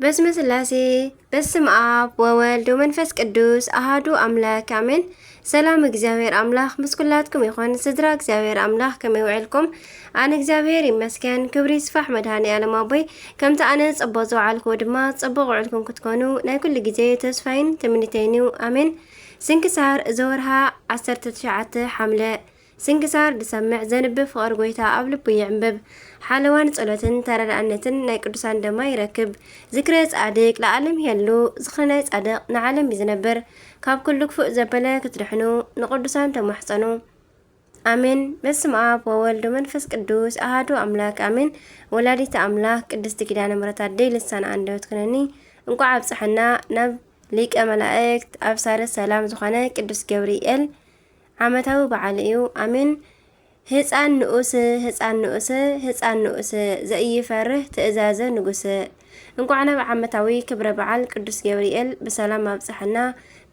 በስመ ስላሴ፣ በስም ኣብ ወወልድ ወመንፈስ ቅዱስ ኣሃዱ ኣምላክ ኣሜን። ሰላም እግዚኣብሔር ኣምላክ ምስ ኩላትኩም ይኹን። ስድራ እግዚኣብሔር ኣምላክ ከመይ ውዕልኩም? ኣነ እግዚኣብሔር ይመስገን፣ ክብሪ ይስፋሕ መድሃኒ ኣለም ኣቦይ። ከምቲ ኣነ ጽቡቅ ዝውዓልኩዎ ድማ ጽቡቅ ውዕልኩም ክትኮኑ ናይ ኩሉ ግዜ ተስፋይን ትምኒተይን እዩ። ኣሜን። ስንክሳር ዘወርሃ ዓሰርተ ትሽዓተ ሓምለ። ስንክሳር ዝሰምዕ ዘንብብ ፍቕሪ ጎይታ ኣብ ልቡ ይዕምብብ። ሓለዋን ጸሎትን ተረዳእነትን ናይ ቅዱሳን ደማ ይረክብ። ዝክረ ጻድቅ ለዓለም ይሄሉ። ዝክረ ናይ ጻድቅ ንዓለም እዩ ዝነብር። ካብ ኩሉ ክፉእ ዘበለ ክትድሕኑ ንቅዱሳን ተማሕጸኑ። ኣሜን። በስመ ኣብ ወወልድ ወመንፈስ ቅዱስ ኣሃዱ ኣምላክ ኣሜን። ወላዲተ ኣምላክ ቅድስቲ ኪዳነ ምሕረት ኣደይ ልሳን ኣንደበት ኩነኒ። እንቋዕ ኣብጽሐና ናብ ሊቀ መላእክት ኣብሳረ ሰላም ዝኾነ ቅዱስ ገብርኤል ዓመታዊ በዓል እዩ። ኣሜን። ህፃን ንኡስ፣ ህፃን ንኡስ፣ ህፃን ንኡስ፣ ዘኢይፈርህ ትእዛዘ ንጉስ። እንቋዕ ናብ ዓመታዊ ክብረ በዓል ቅዱስ ገብርኤል ብሰላም ኣብፀሐና።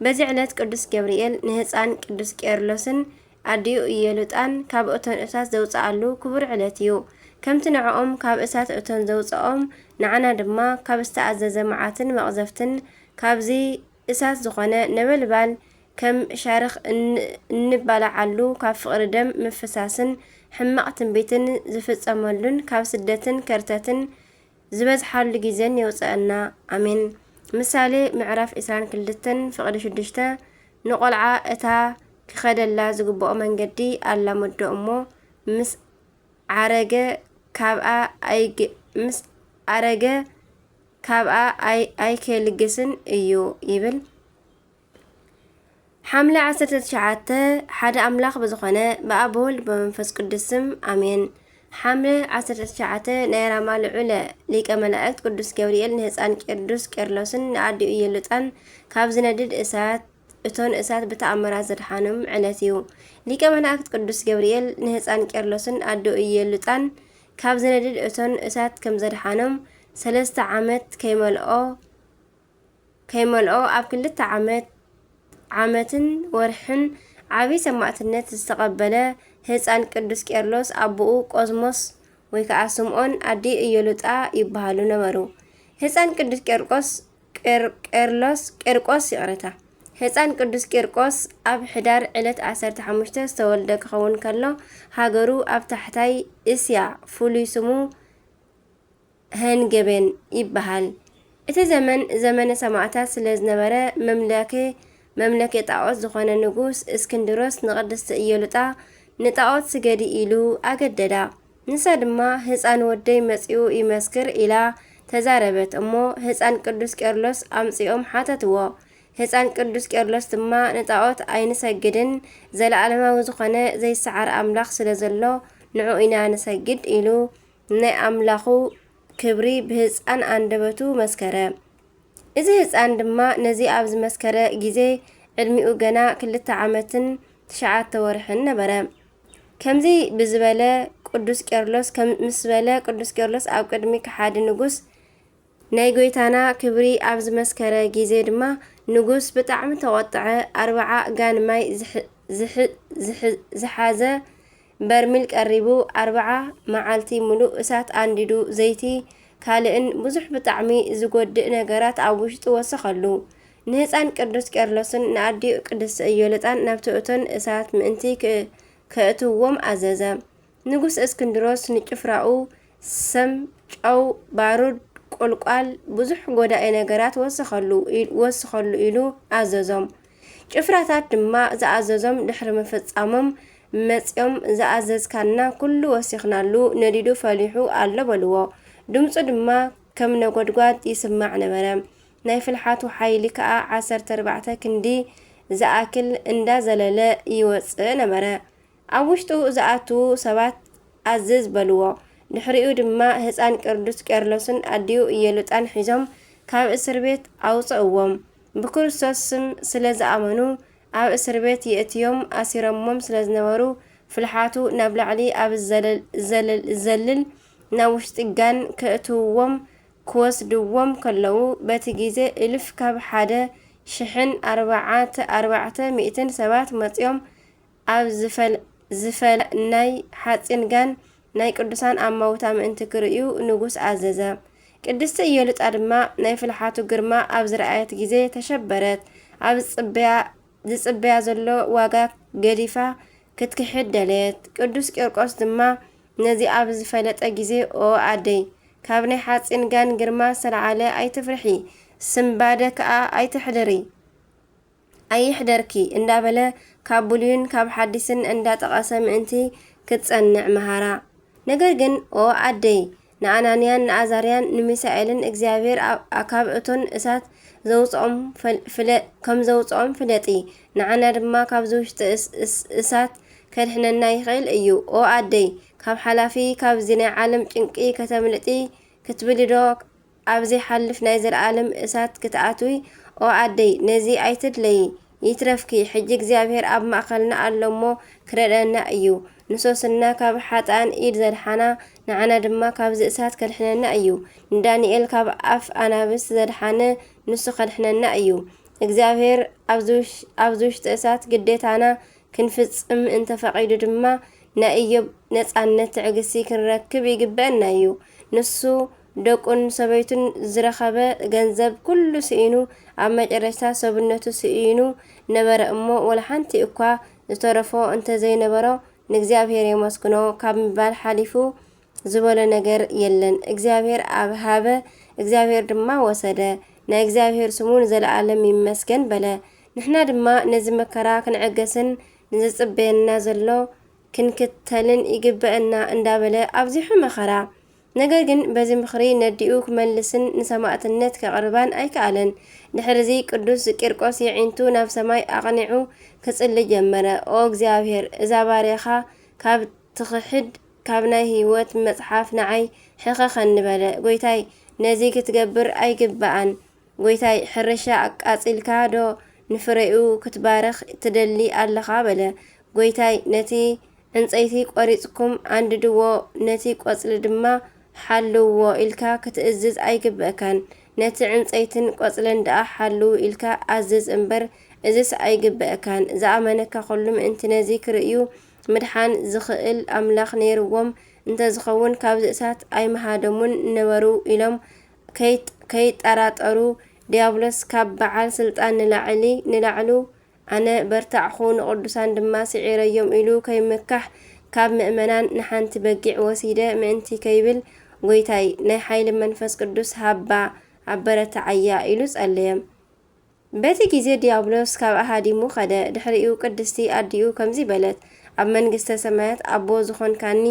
በዚ ዕለት ቅዱስ ገብርኤል ንህፃን ቅዱስ ቄርሎስን ኣዲኡ ኢየሉጣን ካብ እቶን እሳት ዘውፅኣሉ ክቡር ዕለት እዩ። ከምቲ ንዕኦም ካብ እሳት እቶን ዘውፅኦም፣ ንዓና ድማ ካብ ዝተኣዘዘ መዓትን መቕዘፍትን፣ ካብዚ እሳት ዝኾነ ነበልባል ከም ሻርኽ እን-፣ እንባላዓሉ፣ ካብ ፍቕሪ ደም ምፍሳስን ሕማቕ ትንቢትን ዝፍጸመሉን ካብ ስደትን ከርተትን ዝበዝሓሉ ግዜን የውጽኣና። ኣሜን። ምሳሌ ምዕራፍ ዕስራን ክልተን ፍቕዲ ሽዱሽተ፣ ንቖልዓ እታ ክኸደላ ዝግብኦ መንገዲ ኣላምዶ እሞ፣ ምስ ዓረገ ካብኣ ኣይግ-፣ ምስ ኣረገ ካብኣ ኣይ-፣ ኣይኬልግስን እዩ ይብል። ሓምለ ዓሰርተ ትሽዓተ፣ ሓደ ኣምላኽ ብዝኾነ ብኣብ ብወልድ ብመንፈስ ቅዱስ ስም ኣሜን። ሓምለ ዓሰርተ ትሽዓተ፣ ናይ ራማ ልዑለ ሊቀ መላእክት ቅዱስ ገብርኤል ንህፃን ቅዱስ ቄርሎስን ንኣዲኡ ኢየሉጣን ካብ ዝነድድ እሳት፣ እቶን እሳት ብተኣምራት ዘድሓኖም ዕለት እዩ። ሊቀ መላእክት ቅዱስ ገብርኤል ንህፃን ቄርሎስን ኣዲኡ ኢየሉጣን ካብ ዝነድድ እቶን እሳት ከም ዘድሓኖም፣ ሰለስተ ዓመት ከይመልኦ፣ ከይመልኦ ኣብ ክልተ ዓመት፣ ዓመትን ወርሕን ዓቢ ሰማዕትነት ዝተቐበለ ህፃን ቅዱስ ቄርሎስ ኣቦኡ ቆዝሞስ ወይ ከዓ ስምዖን ኣዲኡ ኢየሉጣ ይበሃሉ ነበሩ። ህፃን ቅዱስ ቄርቆስ፣ ቄር-፣ ቄርሎስ፣ ቄርቆስ፣ ይቕሬታ። ህፃን ቅዱስ ቂርቆስ ኣብ ሕዳር ዕለት ዓሰርተ ሓሙሽተ ዝተወልደ ክኸውን ከሎ፣ ሃገሩ ኣብ ታሕታይ እስያ፣ ፍሉይ ስሙ ሄንገቤን ይበሃል። እቲ ዘመን ዘመነ ሰማእታት ስለ ዝነበረ፣ መምለኬ፣ መምለኬ ጣዖት ዝኾነ ንጉስ እስክንድሮስ ንቅድስቲ ኢየሉጣ ንጣዖት ስገዲ ኢሉ ኣገደዳ። ንሳ ድማ፣ "ህፃን ወደይ መፂኡ ይመስክር" ኢላ ተዛረበት። እሞ ህፃን ቅዱስ ቄርሎስ ኣምፂኦም ሓተትዎ። ህፃን ቅዱስ ቄርሎስ ድማ፣ "ንጣዖት ኣይንሰግድን፣ ዘለዓለማዊ ዝኾነ ዘይሰዓር ኣምላኽ ስለ ዘሎ፣ ንዑ ኢና ንሰግድ" ኢሉ ናይ ኣምላኹ ክብሪ ብህፃን ኣንደበቱ መስከረ። እዚ ህፃን ድማ ነዚ ኣብ ዝመስከረ ግዜ ዕድሚኡ ገና ክልተ ዓመትን ትሽዓተ ወርሕን ነበረ። ከምዚ ብዝበለ ቅዱስ ቄርሎስ፣ ከም-፣ ምስ በለ ቅዱስ ቄርሎስ ኣብ ቅድሚ ከሓዲ ንጉስ ናይ ጎይታና ክብሪ ኣብ ዝመስከረ ግዜ ድማ ንጉስ ብጣዕሚ ተቖጥዐ። ኣርብዓ ጋን ማይ ዝሕ-፣ ዝሕ-፣ ዝሕ-፣ ዝሓዘ በርሚል ቀሪቡ፣ ኣርብዓ መዓልቲ ምሉእ እሳት ኣንዲዱ፣ ዘይቲ፣ ካልእን ብዙሕ ብጣዕሚ ዝጎድእ ነገራት ኣብ ውሽጡ ወሰኸሉ። ንህፃን ቅዱስ ቄርሎስን ንኣዲኡ ቅድስቲ ኢዮልጣን ናብቲ እቶን እሳት ምእንቲ ክ-፣ ከእትውዎም ኣዘዘ። ንጉስ እስክንድሮስ ንጭፍራኡ ሰም፣ ጨው፣ ባሩድ፣ ቁልቋል፣ ብዙሕ ጎዳኢ ነገራት ወሰኸሉ ኢ-፣ ወስኸሉ ኢሉ ኣዘዞም። ጭፍራታት ድማ ዝኣዘዞም ድሕሪ ምፍጻሞም፣ መጺኦም፣ "ዝኣዘዝካና ኩሉ ወሲኽናሉ፣ ነዲዱ ፈሊሑ ኣሎ" በልዎ። ድምጹ ድማ ከም ነጎድጓድ ይስማዕ ነበረ። ናይ ፍልሓቱ ሓይሊ ከኣ ዓሰርተ ኣርባዕተ ክንዲ ዝኣክል እንዳዘለለ ይወጽእ ነበረ። ኣብ ውሽጡ ዝኣትዉ ሰባት ኣዝዝ በልዎ። ድሕሪኡ ድማ ህፃን ቅዱስ ቄርሎስን ኣዲኡ ኢየሉጣን ሒዞም ካብ እስር ቤት ኣውፅእዎም። ብክርስቶስ ስም ስለ ዝኣመኑ ኣብ እስር ቤት የእትዮም ኣሲሮሞም ስለ ዝነበሩ፣ ፍልሓቱ ናብ ላዕሊ ኣብ ዘለል-፣ ዘለል-፣ ዘልል ናብ ውሽጢ ጋን ከእትውዎም ክወስድዎም ከለዉ፣ በቲ ግዜ እልፍ ካብ ሓደ ሽሕን ኣርባዕተ፣ ኣርባዕተ ሚእትን ሰባት መጺኦም ኣብ ዝፈል-፣ ዝፈለ ናይ ሓጺን ጋን ናይ ቅዱሳን ኣማውታ ምእንቲ ክርእዩ ንጉስ ኣዘዘ። ቅድስቲ ኢዮልጣ ድማ ናይ ፍልሓቱ ግርማ ኣብ ዝረኣየት ግዜ ተሸበረት። ኣብ ዝጽበያ፣ ዝጽበያ ዘሎ ዋጋ ገዲፋ ክትክሕድ ደለየት። ቅዱስ ቂርቆስ ድማ ነዚ ኣብ ዝፈለጠ ግዜ፣ "ኦ ኣደይ፣ ካብ ናይ ሓጺን ጋን ግርማ ዝተለዓለ ኣይትፍርሒ፣ ስንባደ ከኣ ኣይትሕደሪ፣ ኣይሕደርኪ" እንዳበለ ካብ ብሉይን ካብ ሓዲስን እንዳጠቐሰ ምእንቲ ክትጸንዕ መሃራ። ነገር ግን፣ "ኦ ኣደይ፣ ንኣናንያን ንኣዛርያን ንሚሳኤልን እግዚኣብሔር ኣብ፣ ካብ እቶን እሳት ዘውጽኦም ፈል-፣ ፍለ-፣ ከም ዘውጽኦም ፍለጢ፣ ንዓና ድማ ካብዚ ውሽጢ እስ-፣ እስ-፣ እሳት ከድሕነና ይኽእል እዩ። ኦ ኣደይ፣ ካብ ሓላፊ ካብዚ ናይ ዓለም ጭንቂ ከተምልጢ ክትብሊ ዶ ኣብ ዘይሓልፍ ናይ ዘለኣለም እሳት ክትኣትዊ? ኦ ኣደይ፣ ነዚ ኣይትድለዪ፣ ይትረፍኪ። ሕጂ እግዚኣብሔር ኣብ ማእከልና ኣሎ እሞ ክረድኣና እዩ። ንሶስና ካብ ሓጥኣን ኢድ ዘድሓና፣ ንዓና ድማ ካብዚ እሳት ከድሕነና እዩ። ንዳንኤል ካብ ኣፍ ኣናብስ ዘድሓነ ንሱ ከድሕነና እዩ። እግዚኣብሔር ኣብዚ ውሽ-፣ ኣብዚ ውሽጢ እሳት ግዴታና ክንፍጽም እንተፈቒዱ ድማ፣ ናይ ኢዮብ ነጻነት ትዕግስቲ ክንረክብ ይግበአና እዩ። ንሱ ደቁን ሰበይቱን ዝረኸበ ገንዘብ ኩሉ ስኢኑ፣ ኣብ መጨረሽታ ሰብነቱ ስኢኑ ነበረ እሞ፣ ወላ ሓንቲ እኳ ዝተረፎ እንተዘይነበሮ፣ ንእግዚኣብሔር የመስግኖ ካብ ምባል ሓሊፉ ዝበሎ ነገር የለን። እግዚኣብሔር ኣብ ሃበ፣ እግዚኣብሔር ድማ ወሰደ። ናይ እግዚኣብሔር ስሙ ንዘለኣለም ይመስገን በለ። ንሕና ድማ ነዚ መከራ ክንዕገስን ንዝጽበየና ዘሎ ክንክተልን ይግበአና እንዳበለ ኣብዚሑ መኸራ። ነገር ግን በዚ ምኽሪ ነዲኡ ክመልስን ንሰማእትነት ከቕርባን ኣይከኣለን። ድሕርዚ ቅዱስ ቂርቆስ የዒንቱ ናብ ሰማይ ኣቕኒዑ ክጽሊ ጀመረ። "ኦ እግዚኣብሔር፣ እዛ ባርያኻ ካብ ትኽሕድ ካብ ናይ ህይወት መጽሓፍ ንዓይ ሕኸኸኒ" በለ። "ጐይታይ፣ ነዚ ክትገብር ኣይግብኣን። ጐይታይ፣ ሕርሻ ኣቃጺልካ ዶ ንፍሬኡ ክትባርኽ ትደሊ ኣለኻ?" በለ። "ጐይታይ፣ ነቲ ዕንጸይቲ ቈሪጽኩም ኣንድድዎ፣ ነቲ ቈጽሊ ድማ ሓልዎ ኢልካ ክትእዝዝ ኣይግብእካን። ነቲ ዕንጸይትን ቈጽልን ደኣ ሓልዉ ኢልካ ኣዝዝ እምበር፣ እዝስ ኣይግብእካን። ዝኣመነካ ኹሉ ምእንቲ ነዚ ክርእዩ ምድሓን ዝኽእል ኣምላኽ ነይርዎም እንተዝኸውን፣ ካብዚ እሳት ኣይምሃደሙን ነበሩ" ኢሎም ከይጥ-፣ ከይጠራጠሩ፣ ዲያብሎስ ካብ በዓል ስልጣን ንላዕሊ፣ ንላዕሉ፣ "ኣነ በርታዕኹ፣ ንቕዱሳን ድማ ስዒረዮም" ኢሉ ከይምካሕ፣ ካብ ምእመናን ንሓንቲ በጊዕ ወሲደ ምእንቲ ከይብል፣ "ጐይታይ፣ ናይ ሓይሊ መንፈስ ቅዱስ ሃባ፣ ኣበረታዓያ" ኢሉ ጸለየ። በቲ ግዜ ዲያብሎስ ካብኣ ሃዲሙ ኸደ። ድሕሪኡ ቅድስቲ ኣዲኡ ከምዚ በለት፣ "ኣብ መንግስተ ሰማያት ኣቦ ዝኾንካኒ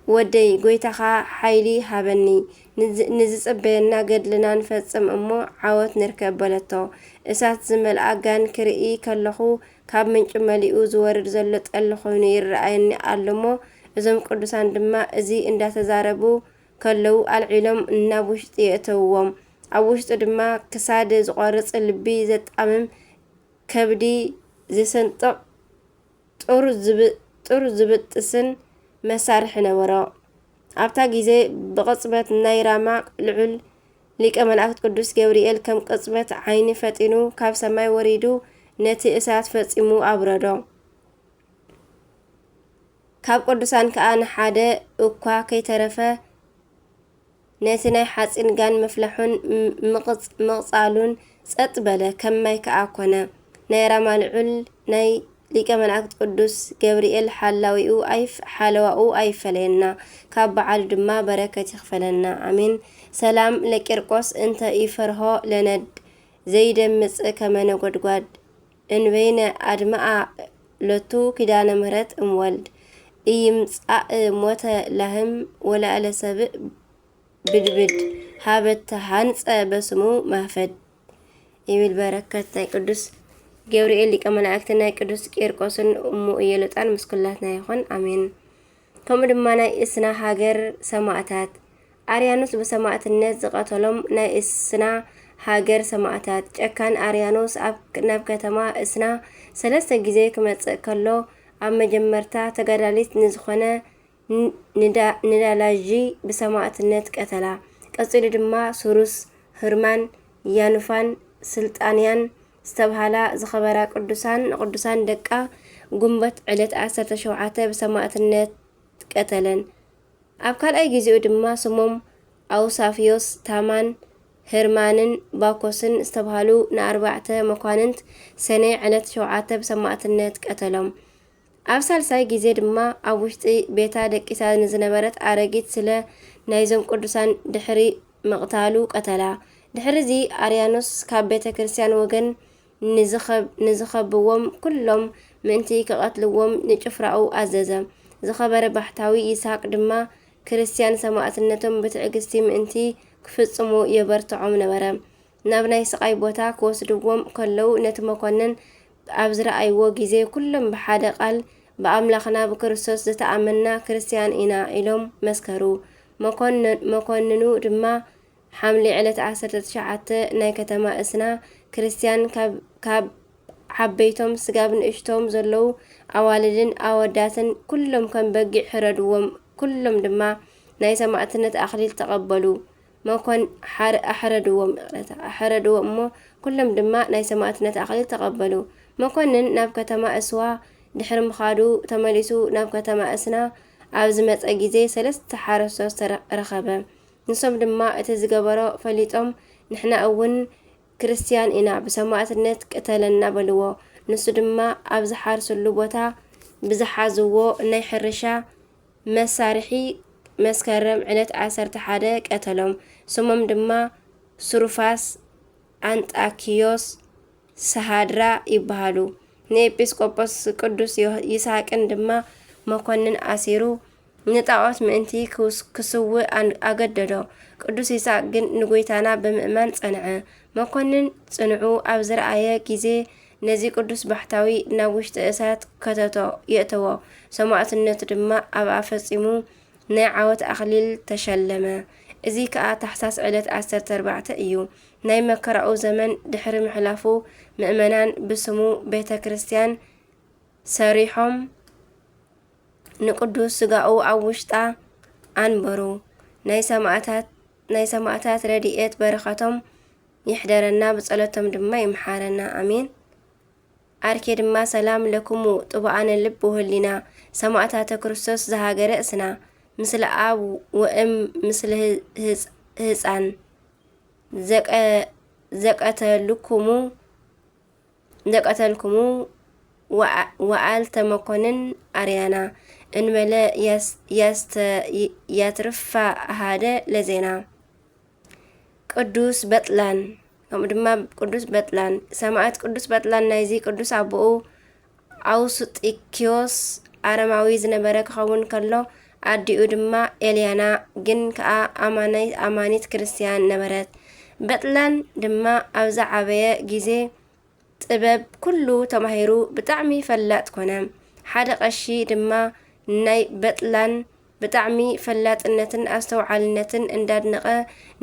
ወደይ፣ ጐይታኻ ሓይሊ ሃበኒ፣ ንዝ-፣ ንዝጽበየና ገድልና ንፈጽም እሞ ዓወት ንርከብ" በለቶ። እሳት ዝመልኣ ጋን ክርኢ ከለኹ፣ ካብ ምንጩ መሊኡ ዝወርድ ዘሎ ጠሊ ኾይኑ ይረኣየኒ ኣሎ እሞ፣ እዞም ቅዱሳን ድማ እዚ እንዳተዛረቡ ከለዉ ኣልዒሎም ናብ ውሽጢ የእተውዎም። ኣብ ውሽጡ ድማ ክሳድ ዝቖርጽ፣ ልቢ ዘጣምም፣ ከብዲ ዝስንጥቕ፣ ጡር ዝብ-፣ ጡር ዝብጥስን መሳርሒ ነበሮ። ኣብታ ግዜ ብቕጽበት ናይ ራማ ልዑል ሊቀ መላእክት ቅዱስ ገብርኤል ከም ቅጽበት ዓይኒ ፈጢኑ ካብ ሰማይ ወሪዱ ነቲ እሳት ፈጺሙ ኣብረዶ። ካብ ቅዱሳን ከኣ ንሓደ እኳ ከይተረፈ ነቲ ናይ ሓጺን ጋን ምፍላሑን ም-፣ ምቕጽ-፣ ምቕጻሉን ጸጥ በለ፣ ከም ማይ ከኣ ኮነ። ናይ ራማ ልዑል ናይ ሊቀ መላእክት ቅዱስ ገብርኤል ሓላዊኡ ኣይፍ-፣ ሓለዋኡ ኣይፈለየና፣ ካብ በዓሉ ድማ በረከት ይኽፈለና። ኣሜን። ሰላም ለቂርቆስ እንተ ኢፈርሆ ለነድ ዘይደምጽ ከመ ነጎድጓድ እንበይነ ኣድመኣ ሎቱ ኪዳነ ምህረት እምወልድ። ኢይምጻእ ሞተ ላህም ወላእለ ሰብእ ብድብድ፣ ሃበ ተሃንጸ በስሙ ማህፈድ። ይብል በረከት ናይ ቅዱስ ገብርኤል ሊቀ መላእክትን ናይ ቅዱስ ቂርቆስን እሙ ኢየሉጣን ምስ ኩላትና ይኹን። ኣሜን። ከምኡ ድማ ናይ እስና ሃገር ሰማእታት። ኣርያኖስ ብሰማእትነት ዝቐተሎም ናይ እስና ሃገር ሰማእታት። ጨካን ኣርያኖስ ኣብ፣ ናብ ከተማ እስና ሰለስተ ግዜ ክመጽእ ከሎ፣ ኣብ መጀመርታ ተጋዳሊት ንዝኾነ ን-፣ ንዳ-፣ ንዳላዢ ብሰማእትነት ቀተላ። ቀጺሉ ድማ ሱሩስ፣ ህርማን፣ ያኑፋን፣ ስልጣንያን ዝተብሃላ ዝኸበራ ቅዱሳን፣ ንቅዱሳን ደቃ ጉንበት ዕለት ዓሰርተ ሸውዓተ ብሰማእትነት ቀተለን። ኣብ ካልኣይ ግዜኡ ድማ ስሞም ኣውሳፍዮስ፣ ታማን፣ ህርማንን ባኮስን ዝተባህሉ ንኣርባዕተ መኳንንት ሰኔ ዕለት ሸውዓተ ብሰማእትነት ቀተሎም። ኣብ ሳልሳይ ግዜ ድማ ኣብ ውሽጢ ቤታ ደቂሳ ንዝነበረት ኣረጊት ስለ ናይዞም ቅዱሳን ድሕሪ ምቕታሉ ቀተላ። ድሕሪዚ ኣርያኖስ ካብ ቤተ ክርስቲያን ወገን ንዝኸብ-፣ ንዝኸብዎም ኩሎም ምእንቲ ክቐትልዎም ንጭፍራኡ ኣዘዘ። ዝኸበረ ባሕታዊ ይስሐቅ ድማ ክርስቲያን ሰማእትነቶም ብትዕግስቲ ምእንቲ ክፍጽሙ የበርትዖም ነበረ። ናብ ናይ ስቓይ ቦታ ክወስድዎም ከለዉ ነቲ መኮንን ኣብ ዝረኣይዎ ግዜ ኩሎም ብሓደ ቃል ብኣምላኽና ብክርስቶስ ዝተኣመንና ክርስቲያን ኢና ኢሎም መስከሩ። መኮን-፣ መኮንኑ ድማ ሓምሊ ዕለት ዓሰርተ ትሽዓተ ናይ ከተማ እስና ክርስቲያን ካብ፣ ካብ ዓበይቶም ስጋብ ንእሽቶም ዘለዉ ኣዋልድን ኣወዳትን ኩሎም ከም በጊዕ ሕረድዎም። ኩሎም ድማ ናይ ሰማእትነት ኣኽሊል ተቐበሉ። መኮን ሓር-፣ ኣሕረድዎም፣ ይቕረታ፣ ኣሕረድዎም እሞ ኩሎም ድማ ናይ ሰማእትነት ኣኽሊል ተቐበሉ። መኮንን ናብ ከተማ እስዋ ድሕሪ ምኻዱ ተመሊሱ ናብ ከተማ እስና ኣብ ዝመጸ ግዜ ሰለስተ ሓረስቶት ተረ-፣ ረኸበ። ንሶም ድማ እቲ ዝገበሮ ፈሊጦም፣ "ንሕና እውን ክርስትያን ኢና፣ ብሰማእትነት ቅተለና" በልዎ። ንሱ ድማ ኣብ ዝሓርስሉ ቦታ ብዝሓዝዎ ናይ ሕርሻ መሳርሒ መስከረም ዕለት ዓሰርተ ሓደ ቀተሎም። ስሞም ድማ ሱሩፋስ፣ ኣንጣኪዮስ፣ ሰሃድራ ይበሃሉ። ንኤጲስቆጶስ ቅዱስ ዮ-፣ ይስሐቅን ድማ መኮንን ኣሲሩ ንጣዖት ምእንቲ ክውስ-፣ ክስውእ ኣን-፣ ኣገደዶ። ቅዱስ ይስሐቅ ግን ንጎይታና ብምእማን ጸንዐ። መኮንን ጽንዑ ኣብ ዝረኣየ ግዜ ነዚ ቅዱስ ባሕታዊ ናብ ውሽጢ እሳት ከተቶ፣ የእተዎ። ሰማእትነቱ ድማ ኣብኣ ፈጺሙ ናይ ዓወት ኣኽሊል ተሸለመ። እዚ ከኣ ታሕሳስ ዕለት ዓሰርተ ኣርባዕተ እዩ። ናይ መከራኡ ዘመን ድሕሪ ምሕላፉ ምእመናን ብስሙ ቤተ ክርስቲያን ሰሪሖም ንቅዱስ ስጋኡ ኣብ ውሽጣ ኣንበሩ። ናይ ሰማእታት፣ ናይ ሰማእታት ረድኤት በረኸቶም ይሕደረና፣ ብጸሎቶም ድማ ይምሓረና። ኣሜን። ኣርኬ ድማ ሰላም ለክሙ ጥቡኣነ ልብ ወህሊና ሰማእታተ ክርስቶስ ዘሃገረ እስና ምስለ ኣብ ወእም ምስለ ህጽ-፣ ህጻን ዘቀ-፣ ዘቀተልኩሙ፣ ዘቀተልኩሙ ወኣ-፣ ወኣልተ መኮንን ኣርያና እንበለ ያስ-፣ ያስተ-፣ ያትርፋ ኣሃደ ለዜና። ቅዱስ በጥላን፣ ከምኡ ድማ ቅዱስ በጥላን፣ ሰማዕት ቅዱስ በጥላን ናይዚ ቅዱስ ኣቦኡ ኣውስጢኪዮስ ኣረማዊ ዝነበረ ክኸውን ከሎ፣ ኣዲኡ ድማ ኤልያና ግን ከኣ ኣማናይ-፣ ኣማኒት ክርስትያን ነበረት። በጥላን ድማ ኣብ ዝዓበየ ግዜ ጥበብ ኩሉ ተማሂሩ ብጣዕሚ ፈላጥ ኮነ። ሓደ ቀሺ ድማ ናይ በጥላን ብጣዕሚ ፈላጥነትን ኣስተውዓልነትን እንዳድነቐ፣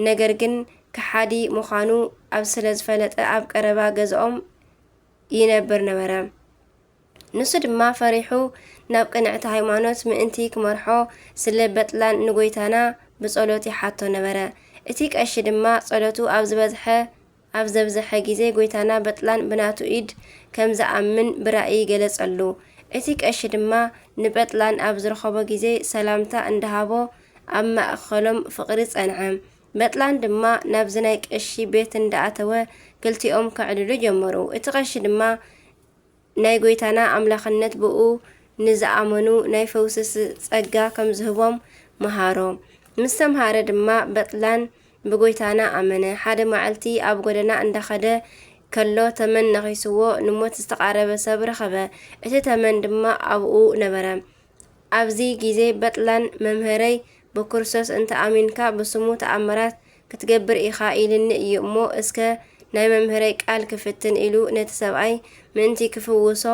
ነገር ግን ከሓዲ ምዃኑ ኣብ ስለ ዝፈለጠ ኣብ ቀረባ ገዝኦም ይነብር ነበረ። ንሱ ድማ ፈሪሑ ናብ ቅንዕቲ ሃይማኖት ምእንቲ ክመርሖ ስለ በጥላን ንጎይታና ብጸሎት ይሓቶ ነበረ። እቲ ቀሺ ድማ ጸሎቱ ኣብ ዝበዝሐ፣ ኣብ ዘብዝሐ ግዜ ጎይታና በጥላን ብናቱ ኢድ ከም ዝኣምን ብራእይ ገለጸሉ። እቲ ቀሺ ድማ ንበጥላን ኣብ ዝረኸቦ ግዜ ሰላምታ እንዳሃቦ ኣብ ማእከሎም ፍቕሪ ጸንዐ። በጥላን ድማ ናብዚ ናይ ቀሺ ቤት እንዳኣተወ ክልቲኦም ከዕልሉ ጀመሩ። እቲ ቀሺ ድማ ናይ ጎይታና ኣምላኽነት ብኡ ንዝኣመኑ ናይ ፈውሲ ስ-፣ ጸጋ ከም ዝህቦም መሃሮ። ምስ ተምሃረ ድማ በጥላን ብጎይታና ኣመነ። ሓደ መዓልቲ ኣብ ጎደና እንዳኸደ ከሎ ተመን ነኺስዎ ንሞት ዝተቓረበ ሰብ ረኸበ። እቲ ተመን ድማ ኣብኡ ነበረ። ኣብዚ ግዜ በጥላን መምህረይ ብክርስቶስ እንተ ኣሚንካ ብስሙ ተኣምራት ክትገብር ኢኻ ኢልኒ እዩ እሞ፣ እስከ ናይ መምህረይ ቃል ክፍትን ኢሉ ነቲ ሰብኣይ ምእንቲ ክፍውሶ፣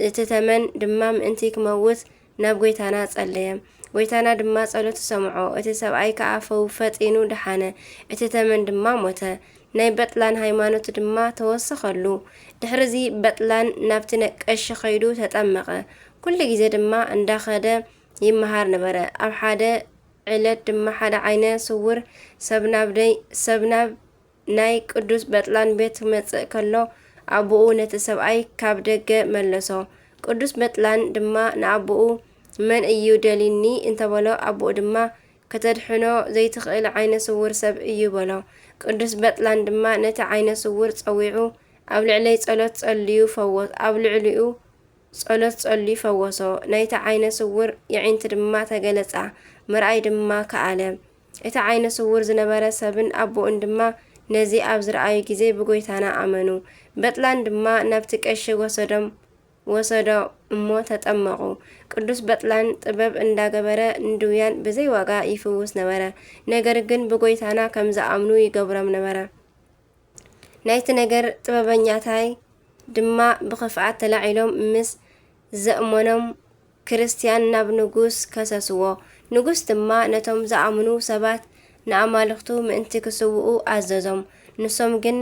እቲ ተመን ድማ ምእንቲ ክመውት ናብ ጎይታና ጸለየ። ጎይታና ድማ ጸሎቱ ሰምዖ። እቲ ሰብኣይ ከኣ ፈው-፣ ፈጢኑ ደሓነ። እቲ ተመን ድማ ሞተ። ናይ በጥላን ሃይማኖት ድማ ተወሰኸሉ። ድሕርዚ በጥላን ናብቲ ነ-፣ ቀሺ ኸይዱ ተጠመቐ። ኩሉ ግዜ ድማ እንዳኸደ ይመሃር ነበረ። ኣብ ሓደ ዕለት ድማ ሓደ ዓይነ ስውር ሰብ ናብ ደይ-፣ ሰብ ናብ ናይ ቅዱስ በጥላን ቤት ክመጽእ ከሎ፣ ኣቦኡ ነቲ ሰብኣይ ካብ ደገ መለሶ። ቅዱስ በጥላን ድማ ንኣቦኡ፣ "መን እዩ ደልዩኒ?" እንተበሎ፣ ኣቦኡ ድማ፣ ከተድሕኖ ዘይትኽእል ዓይነ ስውር ሰብ እዩ በሎ። ቅዱስ በጥላን ድማ ነቲ ዓይነ ስውር ጸዊዑ ኣብ ልዕለይ ጸሎት ጸልዩ ፈወ-፣ ኣብ ልዕሊኡ ጸሎት ጸልዩ ፈወሶ። ናይቲ ዓይነ ስውር የዒንቲ ድማ ተገለጻ፣ ምርኣይ ድማ ከኣለ። እቲ ዓይነ ስውር ዝነበረ ሰብን ኣቦኡን ድማ ነዚ ኣብ ዝረኣዩ ግዜ ብጎይታና ኣመኑ። በጥላን ድማ ናብቲ ቀሺ ወሰዶም፣ ወሰዶ እሞ ተጠመቑ። ቅዱስ በጥላን ጥበብ እንዳገበረ ንድውያን ብዘይ ዋጋ ይፍውስ ነበረ። ነገር ግን ብጎይታና ከም ዝኣምኑ ይገብሮም ነበረ። ናይቲ ነገር ጥበበኛታይ ድማ ብኽፍኣት ተላዒሎም ምስ ዘእመኖም ክርስትያን ናብ ንጉስ ከሰስዎ። ንጉስ ድማ ነቶም ዝኣምኑ ሰባት ንኣማልኽቱ ምእንቲ ክስውኡ ኣዘዞም። ንሶም ግን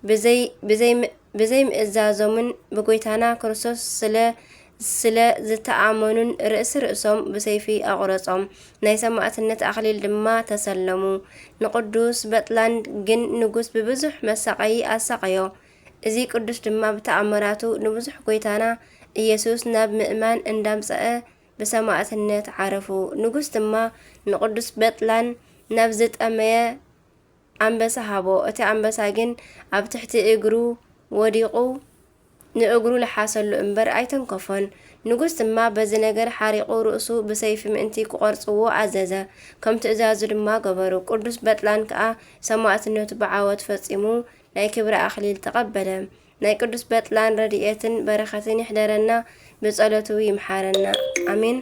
ብዘይ-፣ ብዘይ-፣ ብዘይምእዛዞምን ብጎይታና ክርስቶስ ስለ፣ ስለ ዝተኣመኑን ርእሲ ርእሶም ብሰይፊ ኣቑረጾም። ናይ ሰማዕትነት ኣኽሊል ድማ ተሰለሙ። ንቅዱስ በጥላን ግን ንጉስ ብብዙሕ መሳቐዪ ኣሳቐዮ። እዚ ቅዱስ ድማ ብተኣምራቱ ንብዙሕ ጎይታና ኢየሱስ ናብ ምእማን እንዳምጸአ ብሰማዕትነት ዓረፉ። ንጉስ ድማ ንቅዱስ በጥላን ናብ ዝጠመየ ኣንበሳ ሃቦ። እቲ ኣንበሳ ግን ኣብ ትሕቲ እግሩ ወዲቑ ንእግሩ ለሓሰሉ እምበር ኣይተንከፎን። ንጉስ ድማ በዚ ነገር ሓሪቑ ርእሱ ብሰይፊ ምእንቲ ክቖርጽዎ ኣዘዘ። ከም ትእዛዙ ድማ ገበሩ። ቅዱስ በጥላን ከኣ ሰማዕትነቱ ብዓወት ፈጺሙ ናይ ክብሪ ኣኽሊል ተቐበለ። ናይ ቅዱስ በጥላን ረድኤትን በረኸትን ይሕደረና ብጸሎቱ ይምሓረና። ኣሜን።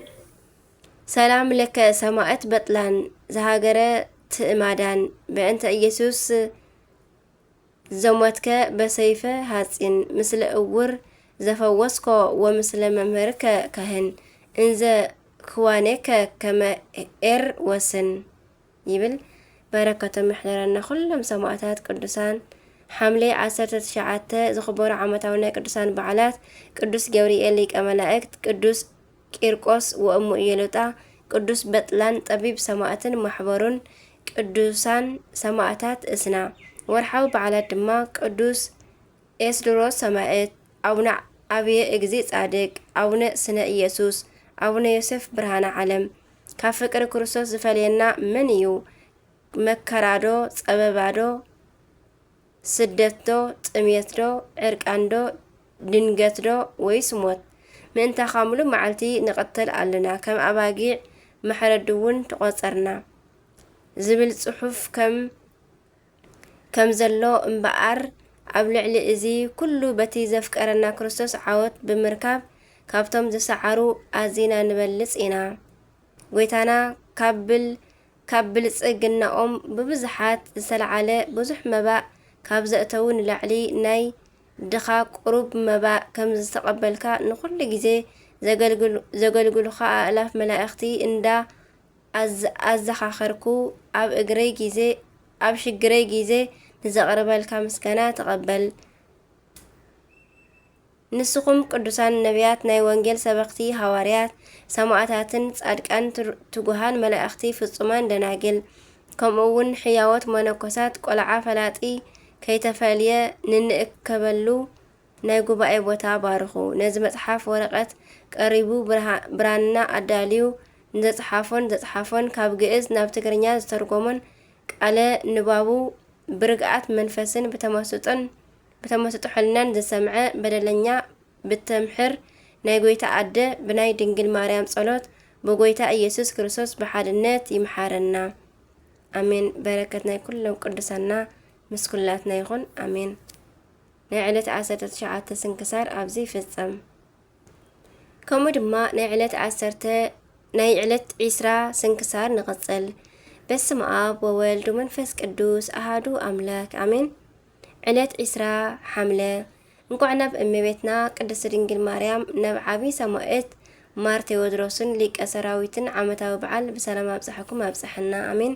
ሰላም ለከ ሰማዕት በጥላን ዘሃገረ ትእማዳን በእንተ ኢየሱስ ዘሞትከ በሰይፈ ሃጺን፣ ምስለ እውር ዘፈወስኮ ወምስለ መምህርከ ካህን፣ እንዘ ክዋኔከ ከመ ኤር ወስን ይብል። በረከቶም ይሕደረና ኩሎም ሰማዕታት ቅዱሳን። ሓምሌ ዓሰርተ ትሽዓተ ዝኽበሩ ዓመታዊ ናይ ቅዱሳን በዓላት ቅዱስ ገብርኤል ሊቀ መላእክት፣ ቅዱስ ቂርቆስ ወእሙ ኢየሉጣ፣ ቅዱስ በጥላን ጠቢብ ሰማዕትን ማሕበሩን ቅዱሳን ሰማዕታት እስና። ወርሓዊ በዓላት ድማ ቅዱስ ኤስድሮስ ሰማዕት፣ ኣቡነ ኣብየ እግዚእ ጻድቅ፣ ኣቡነ ስነ ኢየሱስ፣ ኣቡነ ዮሴፍ ብርሃነ ዓለም። ካብ ፍቅሪ ክርስቶስ ዝፈልየና መን እዩ? መከራዶ? ጸበባዶ? ስደትዶ? ጥምየትዶ? ዕርቃንዶ? ድንገትዶ? ወይስ ሞት? ምእንታኻ ሙሉእ መዓልቲ ንቐተል ኣለና፣ ከም ኣባጊዕ መሕረዲ እውን ተቖጸርና ዝብል ጽሑፍ ከም፣ ከም ዘሎ እምበኣር፣ ኣብ ልዕሊ እዚ ኩሉ በቲ ዘፍቀረና ክርስቶስ ዓወት ብምርካብ ካብቶም ዝሰዓሩ ኣዚና ንበልጽ ኢና። ጎይታና ካብ ብል ካብ ብልጽግናኦም ብብዙሓት ዝተለዓለ ብዙሕ መባእ ካብ ዘእተዉ ንላዕሊ ናይ ድኻ ቁሩብ መባእ ከም ዝተቐበልካ ንኹሉ ግዜ ዘገልግሉ-፣ ዘገልግሉኻ ኣእላፍ መላእኽቲ እንዳ ኣዝ-፣ ኣዘኻኸርኩ ኣብ እግረይ ግዜ፣ ኣብ ሽግረይ ግዜ ንዘቕርበልካ ምስጋና ተቐበል። ንስኹም ቅዱሳን ነቢያት፣ ናይ ወንጌል ሰበኽቲ ሃዋርያት፣ ሰማዕታትን ጻድቃን፣ ትር-፣ ትጉሃን መላእኽቲ፣ ፍጹማን ደናግል፣ ከምኡ እውን ሕያዎት መነኮሳት፣ ቆልዓ ፈላጢ ከይተፈልየ ንንእከበሉ ናይ ጉባኤ ቦታ ባርኹ። ነዚ መጽሓፍ ወረቐት ቀሪቡ ብርሃ-፣ ብራና ኣዳልዩ ንዘጽሓፎን ዘጽሓፎን ካብ ግእዝ ናብ ትግርኛ ዝተርጎሞን ቃለ ንባቡ ብርግኣት መንፈስን ብተመስጦን፣ ብተመስጦ ሕልናን ዝሰምዐ በደለኛ ብተምሕር ናይ ጎይታ ኣደ ብናይ ድንግል ማርያም ጸሎት ብጎይታ ኢየሱስ ክርስቶስ ብሓድነት ይምሓረና። ኣሜን። በረከት ናይ ኩሎም ቅዱሳና ምስ ኩላትና ይኹን። ኣሜን። ናይ ዕለት ዓሰርተ ትሽዓተ ስንክሳር ኣብዚ ይፍጸም። ከምኡ ድማ ናይ ዕለት ዓሰርተ፣ ናይ ዕለት ዒስራ ስንክሳር ንቐጽል። በስመ ኣብ ወወልድ ወመንፈስ ቅዱስ ኣሃዱ ኣምላክ ኣሜን። ዕለት ዒስራ ሓምለ። እንኳዕ ናብ እመቤትና ቅድስት ድንግል ማርያም፣ ናብ ዓቢ ሰማዕት ማር ቴዎድሮስን ሊቀ ሰራዊትን ዓመታዊ በዓል ብሰላም ኣብጽሐኩም ኣብጽሐና ኣሜን።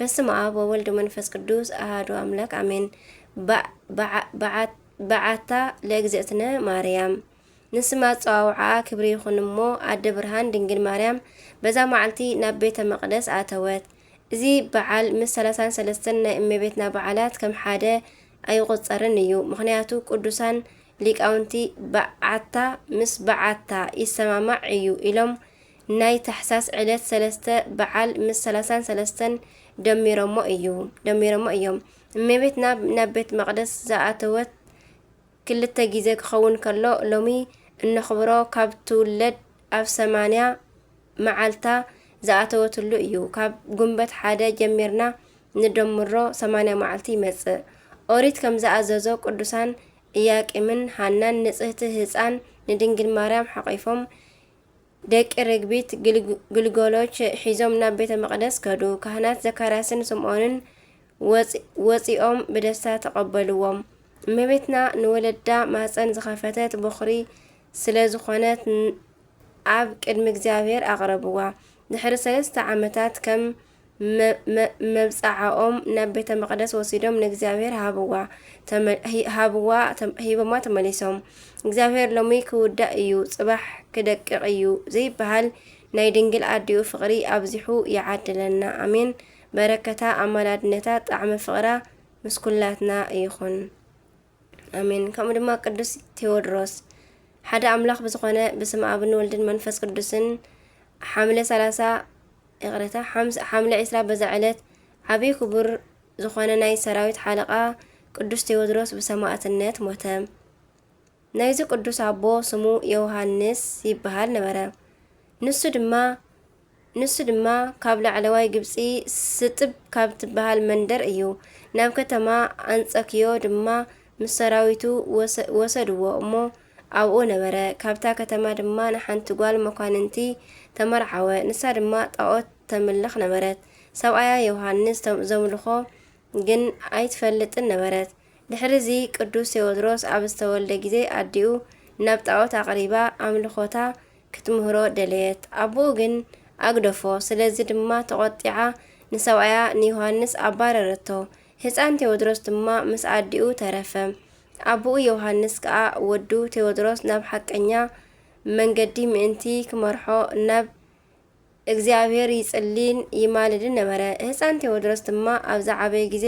በስመ ኣብ ወወልድ ወመንፈስ ቅዱስ ኣሃዱ ኣምላክ ኣሜን። በ-፣ በዓ-፣ በዓ-፣ በዓታ ለእግዝእትነ ማርያም። ንስም ኣጸዋውዓኣ ክብሪ ይኹን እሞ፣ ኣደ ብርሃን ድንግል ማርያም በዛ መዓልቲ ናብ ቤተ መቕደስ ኣተወት። እዚ በዓል ምስ ሰላሳን ሰለስተን ናይ እመቤትና በዓላት ከም ሓደ ኣይቑጸርን እዩ። ምኽንያቱ ቅዱሳን ሊቃውንቲ በዓታ ምስ በዓታ ይሰማማዕ እዩ ኢሎም ናይ ታሕሳስ ዕለት ሰለስተ በዓል ምስ ሰላሳን ሰለስተን ደሚሮሞ እዩ፣ ደሚሮሞ እዮም። እመቤትና ናብ ቤት መቕደስ ዝኣተወት ክልተ ግዜ ክኸውን ከሎ፣ ሎሚ እነኽብሮ ካብ ትውለድ ኣብ ሰማንያ መዓልታ ዝኣተወትሉ እዩ። ካብ ጉንበት ሓደ ጀሚርና ንደምሮ ሰማንያ መዓልቲ ይመጽእ። ኦሪት ከም ዝኣዘዞ ቅዱሳን ኢያቄምን ሃናን ንጽህቲ ህጻን ንድንግል ማርያም ሓቒፎም ደቂ ርግቢት ግልግ-፣ ግልገሎች ሒዞም ናብ ቤተ መቕደስ ከዱ። ካህናት ዘካርያስን ስምዖንን ወጺ-፣ ወጺኦም ብደስታ ተቐበልዎም። እመቤትና ንወለዳ ማህፀን ዝኸፈተት በኹሪ ስለ ዝኾነት ን-፣ ኣብ ቅድሚ እግዚኣብሔር ኣቕረብዋ። ድሕሪ ሰለስተ ዓመታት ከም መ-፣ መ-፣ መብጽዓኦም ናብ ቤተ መቕደስ ወሲዶም ንእግዚኣብሔር ሃብዋ፣ ተመ-፣ ሂ-፣ ሃብዋ፣ ተም-፣ ሂቦማ ተመሊሶም። እግዚኣብሔር ሎሚ ክውዳእ እዩ፣ ጽባሕ ክደቅቕ እዩ ዘይበሃል ናይ ድንግል ኣዲኡ ፍቕሪ ኣብዚሑ ይዓድለና። ኣሜን። በረከታ ኣማላድነታ ጣዕመ ፍቕራ ምስ ኩላትና ይኹን። ኣሜን። ከምኡ ድማ ቅዱስ ቴዎድሮስ ሓደ ኣምላኽ ብዝኾነ ብስም ኣብን ወልድን መንፈስ ቅዱስን ሓምለ ሰላሳ፣ ይቕሬታ፣ ሓምስ-፣ ሓምለ ዒስራ በዛ ዕለት ዓብዪ ክቡር ዝኾነ ናይ ሰራዊት ሓለቓ ቅዱስ ቴዎድሮስ ብሰማእትነት ሞተ። ናይዚ ቅዱስ ኣቦ ስሙ ዮሃንስ ይበሃል ነበረ። ንሱ ድማ፣ ንሱ ድማ ካብ ላዕለዋይ ግብጺ ስጥብ ካብ ትበሃል መንደር እዩ። ናብ ከተማ ኣንጸክዮ ድማ ምስ ሰራዊቱ ወሰ-፣ ወሰድዎ እሞ ኣብኡ ነበረ። ካብታ ከተማ ድማ ንሓንቲ ጓል መኳንንቲ ተመርዓወ። ንሳ ድማ ጣዖት ተምልኽ ነበረት። ሰብኣያ ዮሃንስ ተ-፣ ዘምልኾ ግን ኣይትፈልጥን ነበረት። ድሕሪዚ ቅዱስ ቴዎድሮስ ኣብ ዝተወልደ ግዜ ኣዲኡ ናብ ጣዖት ኣቕሪባ ኣምልኾታ ክትምህሮ ደለየት። ኣቦኡ ግን ኣግደፎ። ስለዚ ድማ ተቖጢዓ ንሰብኣያ ንዮሃንስ ኣባረረቶ። ህፃን ቴዎድሮስ ድማ ምስ ኣዲኡ ተረፈ። ኣቦኡ ዮሃንስ ከኣ ወዱ ቴዎድሮስ ናብ ሓቀኛ መንገዲ ምእንቲ ክመርሖ ናብ እግዚኣብሔር ይጽሊን ይማልድን ነበረ። ህፃን ቴዎድሮስ ድማ ኣብ ዝዓበየ ግዜ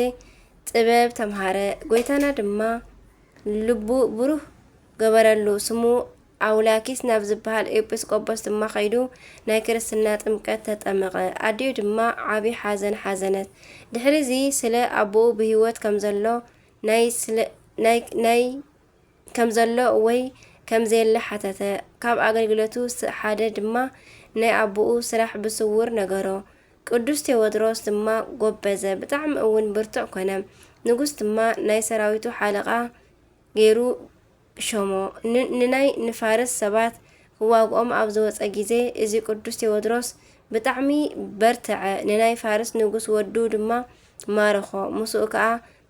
ጥበብ ተምሃረ። ጎይታና ድማ ልቡ ብሩህ ገበረሉ። ስሙ ኣውላኪስ ናብ ዝበሃል ኤጲስቆጶስ ድማ ከይዱ ናይ ክርስትና ጥምቀት ተጠመቐ። ኣዲኡ ድማ ዓቢ ሓዘን ሓዘነት። ድሕሪዚ ስለ ኣቦኡ ብህይወት ከም ዘሎ ናይ ስለ-፣ ናይ፣ ናይ ከም ዘሎ ወይ ከም ዘየለ ሓተተ። ካብ ኣገልግሎቱ ስ-፣ ሓደ ድማ ናይ ኣቦኡ ስራሕ ብስውር ነገሮ። ቅዱስ ቴዎድሮስ ድማ ጎበዘ፣ ብጣዕሚ እውን ብርቱዕ ኮነ። ንጉስ ድማ ናይ ሰራዊቱ ሓለቓ ገይሩ ሾሞ። ን-፣ ንናይ ንፋርስ ሰባት ክዋግኦም ኣብ ዝወጸ ግዜ፣ እዚ ቅዱስ ቴዎድሮስ ብጣዕሚ በርትዐ። ንናይ ፋርስ ንጉስ ወዱ ድማ ማረኾ። ምስኡ ከኣ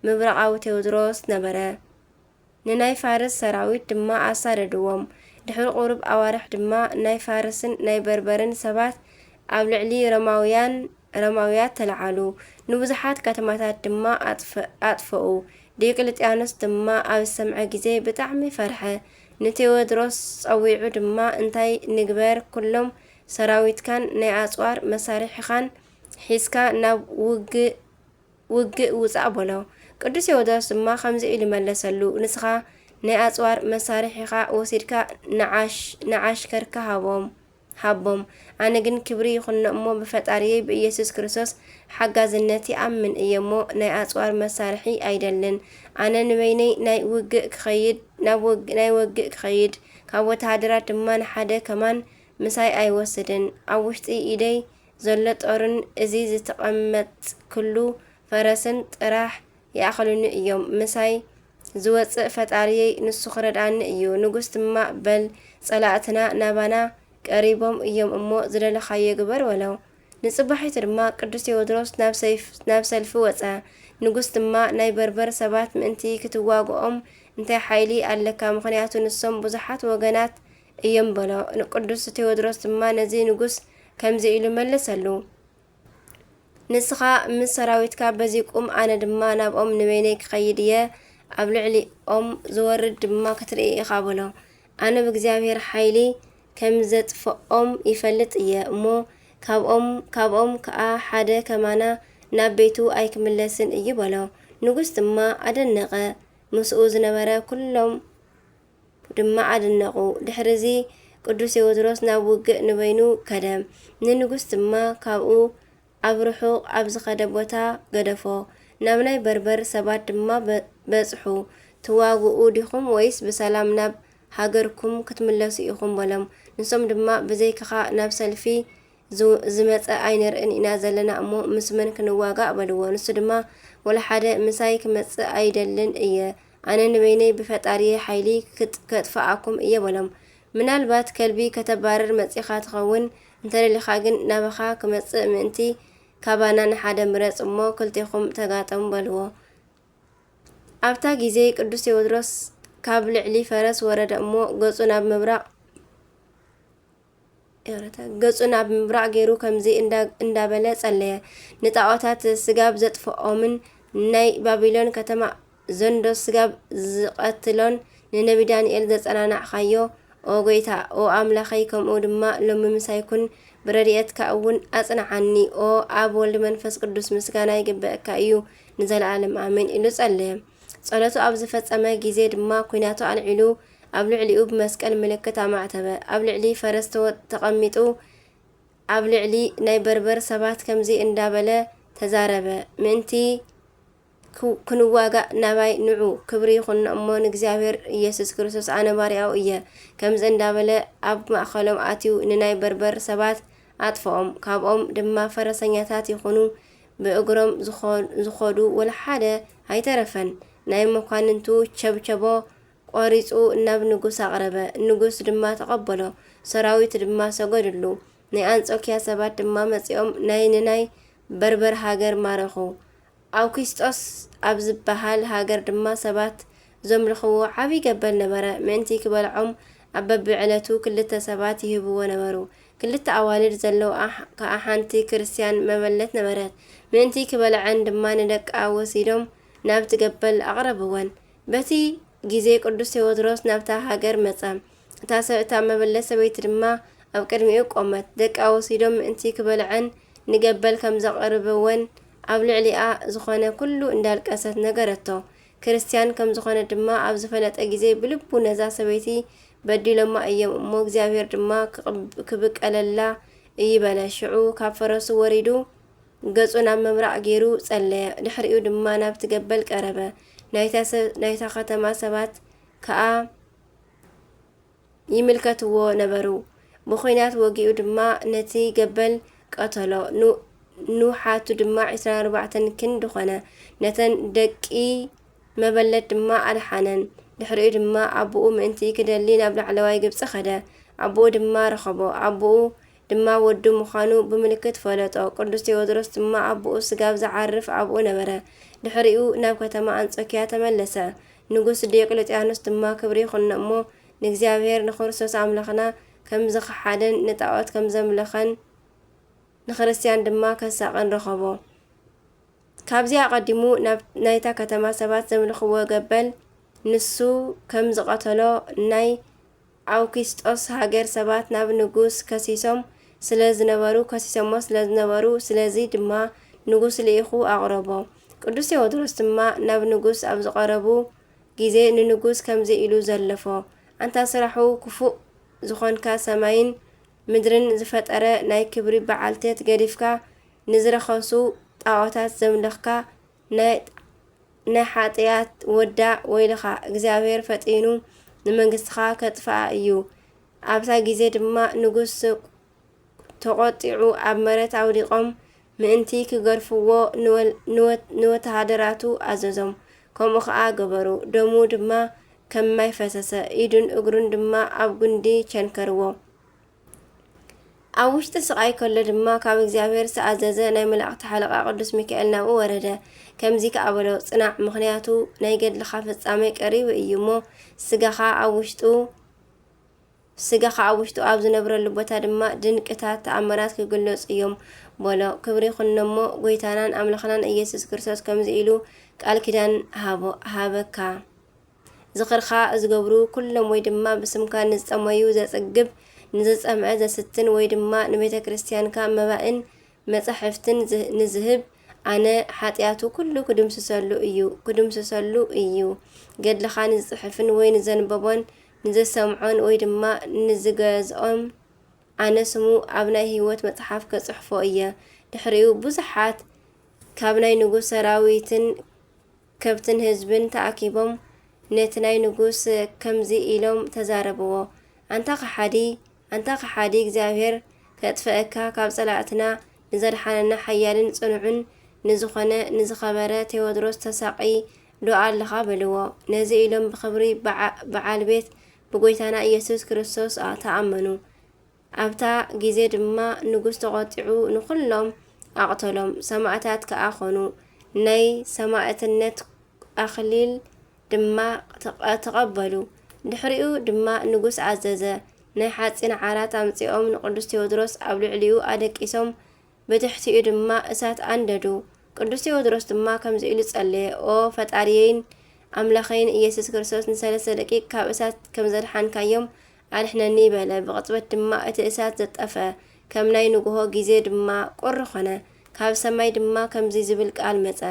ምብራቓዊ ቴዎድሮስ ነበረ። ንናይ ፋርስ ሰራዊት ድማ ኣሳደድዎም። ድሕሪ ቁሩብ ኣዋርሕ ድማ ናይ ፋርስን ናይ በርበርን ሰባት ኣብ ልዕሊ ሮማውያን፣ ሮማውያት ተለዓሉ። ንብዙሓት ከተማታት ድማ ኣጥፈ-፣ ኣጥፈኡ። ዲዮቅልጥያኖስ ድማ ኣብ ዝሰምዐ ግዜ ብጣዕሚ ፈርሐ። ንቴዎድሮስ ጸዊዑ ድማ፣ "እንታይ ንግበር? ኩሎም ሰራዊትካን ናይ ኣጽዋር መሳርሒኻን ሒዝካ ናብ ውግእ፣ ውግእ ውጻእ" በሎ። ቅዱስ ቴዎድሮስ ድማ ከምዚ ኢሉ መለሰሉ፣ "ንስኻ ናይ ኣጽዋር መሳርሒኻ ወሲድካ ንዓሽ-፣ ንዓሽከርካ ሃቦም፣ ሃቦም። ኣነ ግን ክብሪ ይኹኖ እሞ ብፈጣሪየይ ብኢየሱስ ክርስቶስ ሓጋዝነት ይኣምን እየ እሞ ናይ ኣጽዋር መሳርሒ ኣይደልን። ኣነ ንበይነይ ናይ ውግእ ክኸይድ፣ ናብ ወግ-፣ ናይ ወግእ ክኸይድ፣ ካብ ወተሃደራት ድማ ንሓደ ከማን ምሳይ ኣይወስድን። ኣብ ውሽጢ ኢደይ ዘሎ ጦርን እዚ ዝተቐመጥክሉ ፈረስን ጥራሕ ይኣኽሉኒ እዮም። ምሳይ ዝወጽእ ፈጣሪየይ ንሱ ክረድኣኒ እዩ። ንጉስ ድማ፣ 'በል ጸላእትና ናባና ቀሪቦም እዮም እሞ ዝደለኻዮ ግበር' በሎ። ንጽባሒቱ ድማ ቅዱስ ቴዎድሮስ ናብ ሰይፍ-፣ ናብ ሰልፊ ወጸ። ንጉስ ድማ፣ "ናይ በርበር ሰባት ምእንቲ ክትዋግኦም እንታይ ሓይሊ ኣለካ? ምኽንያቱ ንሶም ብዙሓት ወገናት እዮም" በሎ። ንቅዱስ ቴዎድሮስ ድማ ነዚ ንጉስ ከምዚ ኢሉ መለሰሉ፣ "ንስኻ ምስ ሰራዊትካ በዚ ቁም፣ ኣነ ድማ ናብኦም ንበይነይ ክኸይድ እየ፣ ኣብ ልዕሊኦም ዝወርድ ድማ ክትርኢ ኢኻ" በሎ። "ኣነ ብእግዚኣብሔር ሓይሊ ከም ዘጥፍኦም ይፈልጥ እየ እሞ፣ ካብኦም፣ ካብኦም ከኣ ሓደ ከማና ናብ ቤቱ ኣይክምለስን እዩ" በሎ። ንጉስ ድማ ኣደነቐ፣ ምስኡ ዝነበረ ኩሎም ድማ ኣደነቑ። ድሕሪዚ ቅዱስ ቴዎድሮስ ናብ ውግእ ንበይኑ ከደ። ንንጉስ ድማ ካብኡ ኣብ ርሑቕ ኣብ ዝኸደ ቦታ ገደፎ። ናብ ናይ በርበር ሰባት ድማ በ-፣ በጽሑ። ትዋግኡ ዲኹም ወይስ ብሰላም ናብ ሃገርኩም ክትምለሱ ኢኹም? በሎም። ንሶም ድማ፣ ብዘይካኻ ናብ ሰልፊ ዝ-፣ ዝመጸ ኣይንርእን ኢና፣ ዘለና እሞ ምስ መን ክንዋጋእ? በልዎ። ንሱ ድማ፣ ወላ ሓደ ምሳይ ክመጽእ ኣይደልን እየ፣ ኣነ ንበይነይ ብፈጣሪየ ሓይሊ ክጥ-፣ ከጥፍኣኩም እየ በሎም። ምናልባት ከልቢ ከተባርር መጺኻ ትኸውን፣ እንተደሊኻ ግን ናባኻ ክመጽእ ምእንቲ ካባና ንሓደ ምረጽ እሞ ክልቴኹም ተጋጠሙ በልዎ። ኣብታ ግዜ ቅዱስ ቴዎድሮስ ካብ ልዕሊ ፈረስ ወረደ እሞ ገጹ ናብ ምብራቕ፣ ይቕረታ፣ ገጹ ናብ ምብራቕ ገይሩ ከምዚ እንዳ-፣ እንዳበለ ጸለየ። ንጣዖታት ስጋብ ዘጥፍኦምን ናይ ባቢሎን ከተማ ዘንዶ ስጋብ ዝቐትሎን ንነቢ ዳንኤል ዘጸናናዕካዮ፣ ኦ ጎይታ፣ ኦ ኣምላኸይ፣ ከምኡ ድማ ሎሚ ምሳይ ኩን፣ ብረድኤትካ እውን ኣጽንዓኒ። ኦ ኣብ ወልድ መንፈስ ቅዱስ ምስጋና ይግበአካ እዩ ንዘለኣለም ኣሜን ኢሉ ጸለየ። ጸሎቱ ኣብ ዝፈጸመ ግዜ ድማ ኲናቱ ኣልዒሉ ኣብ ልዕሊኡ ብመስቀል ምልክት ኣማዕተበ። ኣብ ልዕሊ ፈረስ ተወ-፣ ተቐሚጡ ኣብ ልዕሊ ናይ በርበር ሰባት ከምዚ እንዳበለ ተዛረበ፣ ምእንቲ ክው-፣ ክንዋጋእ ናባይ ንዑ፣ ክብሪ ይኹኖ እሞ ንእግዚኣብሔር ኢየሱስ ክርስቶስ፣ ኣነ ባርያኡ እየ። ከምዚ እንዳበለ ኣብ ማእከሎም ኣትዩ ንናይ በርበር ሰባት ኣጥፍኦም፣ ካብኦም ድማ ፈረሰኛታት ይኹኑ ብእግሮም ዝኾ-፣ ዝኾዱ ወላ ሓደ ኣይተረፈን። ናይ መኳንንቱ ቸብቸቦ ቆሪጹ ናብ ንጉስ ኣቕረበ። ንጉስ ድማ ተቐበሎ፣ ሰራዊት ድማ ሰገዱሉ። ናይ ኣንጾኪያ ሰባት ድማ መጺኦም ናይ ንናይ በርበር ሃገር ማረኹ። ኣውኪስጦስ ኣብ ዝበሃል ሃገር ድማ ሰባት ዘምልኽዎ ዓቢ ገበል ነበረ። ምእንቲ ክበልዖም ኣብ በብዕለቱ ክልተ ሰባት ይህብዎ ነበሩ። ክልተ ኣዋልድ ዘለውኣ ከኣ ሓንቲ ክርስትያን መበለት ነበረት። ምእንቲ ክበልዐን ድማ ንደቃ ወሲዶም ናብቲ ገበል ኣቕረብወን። በቲ ግዜ ቅዱስ ቴዎድሮስ ናብታ ሃገር መጸ። እታ ሰ-፣ እታ መበለት ሰበይቲ ድማ ኣብ ቅድሚኡ ቆመት። ደቃ ወሲዶም ምእንቲ ክበልዐን ንገበል ከም ዘቕርብወን ኣብ ልዕሊኣ ዝኾነ ኩሉ እንዳልቀሰት ነገረቶ። ክርስትያን ከም ዝኾነ ድማ ኣብ ዝፈለጠ ግዜ ብልቡ ነዛ ሰበይቲ በዲሎማ እዮም እሞ እግዚኣብሔር ድማ ክቕብ-፣ ክብቀለላ እዩ በለ። ሽዑ ካብ ፈረሱ ወሪዱ ገጹ ናብ ምብራቕ ገይሩ ጸለየ። ድሕሪኡ ድማ ናብቲ ገበል ቀረበ። ናይታ ሰ-፣ ናይታ ከተማ ሰባት ከኣ ይምልከትዎ ነበሩ። ብኹናት ወጊኡ ድማ ነቲ ገበል ቀተሎ። ን-፣ ንውሓቱ ድማ ዕስራን ኣርባዕተን ክንዲ ኾነ። ነተን ደቂ መበለት ድማ ኣድሓነን። ድሕሪኡ ድማ ኣቦኡ ምእንቲ ክደሊ ናብ ላዕለዋይ ግብጺ ኸደ። ኣቦኡ ድማ ረኸቦ። ኣቦኡ ድማ ወዱ ምዃኑ ብምልክት ፈለጦ። ቅዱስ ቴዎድሮስ ድማ ኣቦኡ ስጋብ ዝዓርፍ ኣብኡ ነበረ። ድሕሪኡ ናብ ከተማ ኣንጾኪያ ተመለሰ። ንጉስ ዲዮቅልጥያኖስ ድማ ክብሪ ይኹኖ እሞ ንእግዚኣብሔር ንክርስቶስ ኣምላኽና ከም ዝኸሓደን ንጣዖት ከም ዘምለኸን ንክርስትያን ድማ ከሳቕን ረኸቦ። ካብዚ ኣቐዲሙ ናብ ናይታ ከተማ ሰባት ዘምልኽዎ ገበል ንሱ ከም ዝቐተሎ ናይ ኣውኪስጦስ ሃገር ሰባት ናብ ንጉስ ከሲሶም ስለ ዝነበሩ፣ ከሲሶሞ ስለ ዝነበሩ፣ ስለዚ ድማ ንጉስ ልኢኹ ኣቕረቦ። ቅዱስ ቴዎድሮስ ድማ ናብ ንጉስ ኣብ ዝቐረቡ ግዜ ንንጉስ ከምዚ ኢሉ ዘለፎ፣ ኣንታ ስራሑ ክፉእ ዝኾንካ፣ ሰማይን ምድርን ዝፈጠረ ናይ ክብሪ በዓልቴት ገዲፍካ፣ ንዝረኸሱ ጣዖታት ዘምለኽካ ናይ፣ ናይ ሓጥያት ወዳ ወይልኻ፣ እግዚኣብሔር ፈጢኑ ንመንግስትኻ ከጥፍኣ እዩ። ኣብታ ግዜ ድማ ንጉስ ተቖጢዑ ኣብ መሬት ኣውዲቖም ምእንቲ ክገርፍዎ ንወል-፣ ንወት-፣ ንወተሃደራቱ ኣዘዞም። ከምኡ ኸኣ ገበሩ። ደሙ ድማ ከም ማይ ፈሰሰ፣ ኢዱን እግሩን ድማ ኣብ ጉንዲ ቸንከርዎ። ኣብ ውሽጢ ስቓይ ከሎ ድማ ካብ እግዚኣብሔር ዝተኣዘዘ ናይ መላእኽቲ ሓለቓ ቅዱስ ሚካኤል ናብኡ ወረደ። ከምዚ ከኣ በሎ፣ ጽናዕ፣ ምኽንያቱ ናይ ገድልኻ ፍጻሜ ቀሪቡ እዩ እሞ፣ ስጋኻ ኣብ ውሽጡ ስጋኻ ኣብ ውሽጡ ኣብ ዝነብረሉ ቦታ ድማ ድንቅታት ተኣምራት ክግለጹ እዮም በሎ። ክብሪ ይኹኖ እሞ፣ ጐይታናን ኣምላኽናን ኢየሱስ ክርስቶስ ከምዚ ኢሉ ቃል ኪዳን ሃቦ-፣ ሃበካ። ዝኽርኻ ዝገብሩ ኩሎም ወይ ድማ ብስምካ ንዝጠመዩ ዘጽግብ፣ ንዝጸምአ ዘስትን ወይ ድማ ንቤተ ክርስቲያንካ መባእን መጻሕፍትን ዝህ-፣ ንዝህብ፣ ኣነ ሓጢኣቱ ኩሉ ክድምስሰሉ እዩ፣ ክድምስሰሉ እዩ። ገድልኻ ንዝጽሕፍን ወይ ንዘንበቦን ንዘሰምዖን ወይ ድማ ንዝገዝኦም ኣነ ስሙ ኣብ ናይ ህይወት መጽሓፍ ከጽሕፎ እየ። ድሕሪኡ ብዙሓት ካብ ናይ ንጉስ ሰራዊትን ከብትን ህዝብን ተኣኪቦም ነቲ ናይ ንጉስ ከምዚ ኢሎም ተዛረብዎ፣ ኣንታ ከሓዲ፣ ኣንታ ከሓዲ፣ እግዚኣብሔር ከጥፍአካ ካብ ጸላእትና ንዘድሓነና ሓያልን ጽኑዕን ንዝኾነ ንዝኸበረ ቴዎድሮስ ተሳቒ ዶ ኣለኻ በልዎ። ነዚ ኢሎም ብኽብሪ በዓ-፣ በዓል ቤት ብጎይታና ኢየሱስ ክርስቶስ ተኣመኑ። ኣብታ ግዜ ድማ ንጉስ ተቖጢዑ ንኹሎም ኣቕተሎም፣ ሰማእታት ከኣ ኾኑ። ናይ ሰማእትነት ኣኽሊል ድማ ተቐ-፣ ተቐበሉ። ድሕሪኡ ድማ ንጉስ ኣዘዘ፣ ናይ ሓጺን ዓራት ኣምጺኦም ንቅዱስ ቴዎድሮስ ኣብ ልዕሊኡ ኣደቂሶም፣ ብትሕቲኡ ድማ እሳት ኣንደዱ። ቅዱስ ቴዎድሮስ ድማ ከምዚ ኢሉ ጸለየ፣ ኦ ፈጣሪየይን ኣምላኸይን ኢየሱስ ክርስቶስ፣ ንሰለስተ ደቂቅ ካብ እሳት ከም ዘድሓንካዮም ኣድሕነኒ በለ። ብቕጽበት ድማ እቲ እሳት ዘጠፈ፣ ከም ናይ ንግሆ ግዜ ድማ ቁሪ ኾነ። ካብ ሰማይ ድማ ከምዚ ዝብል ቃል መጸ፣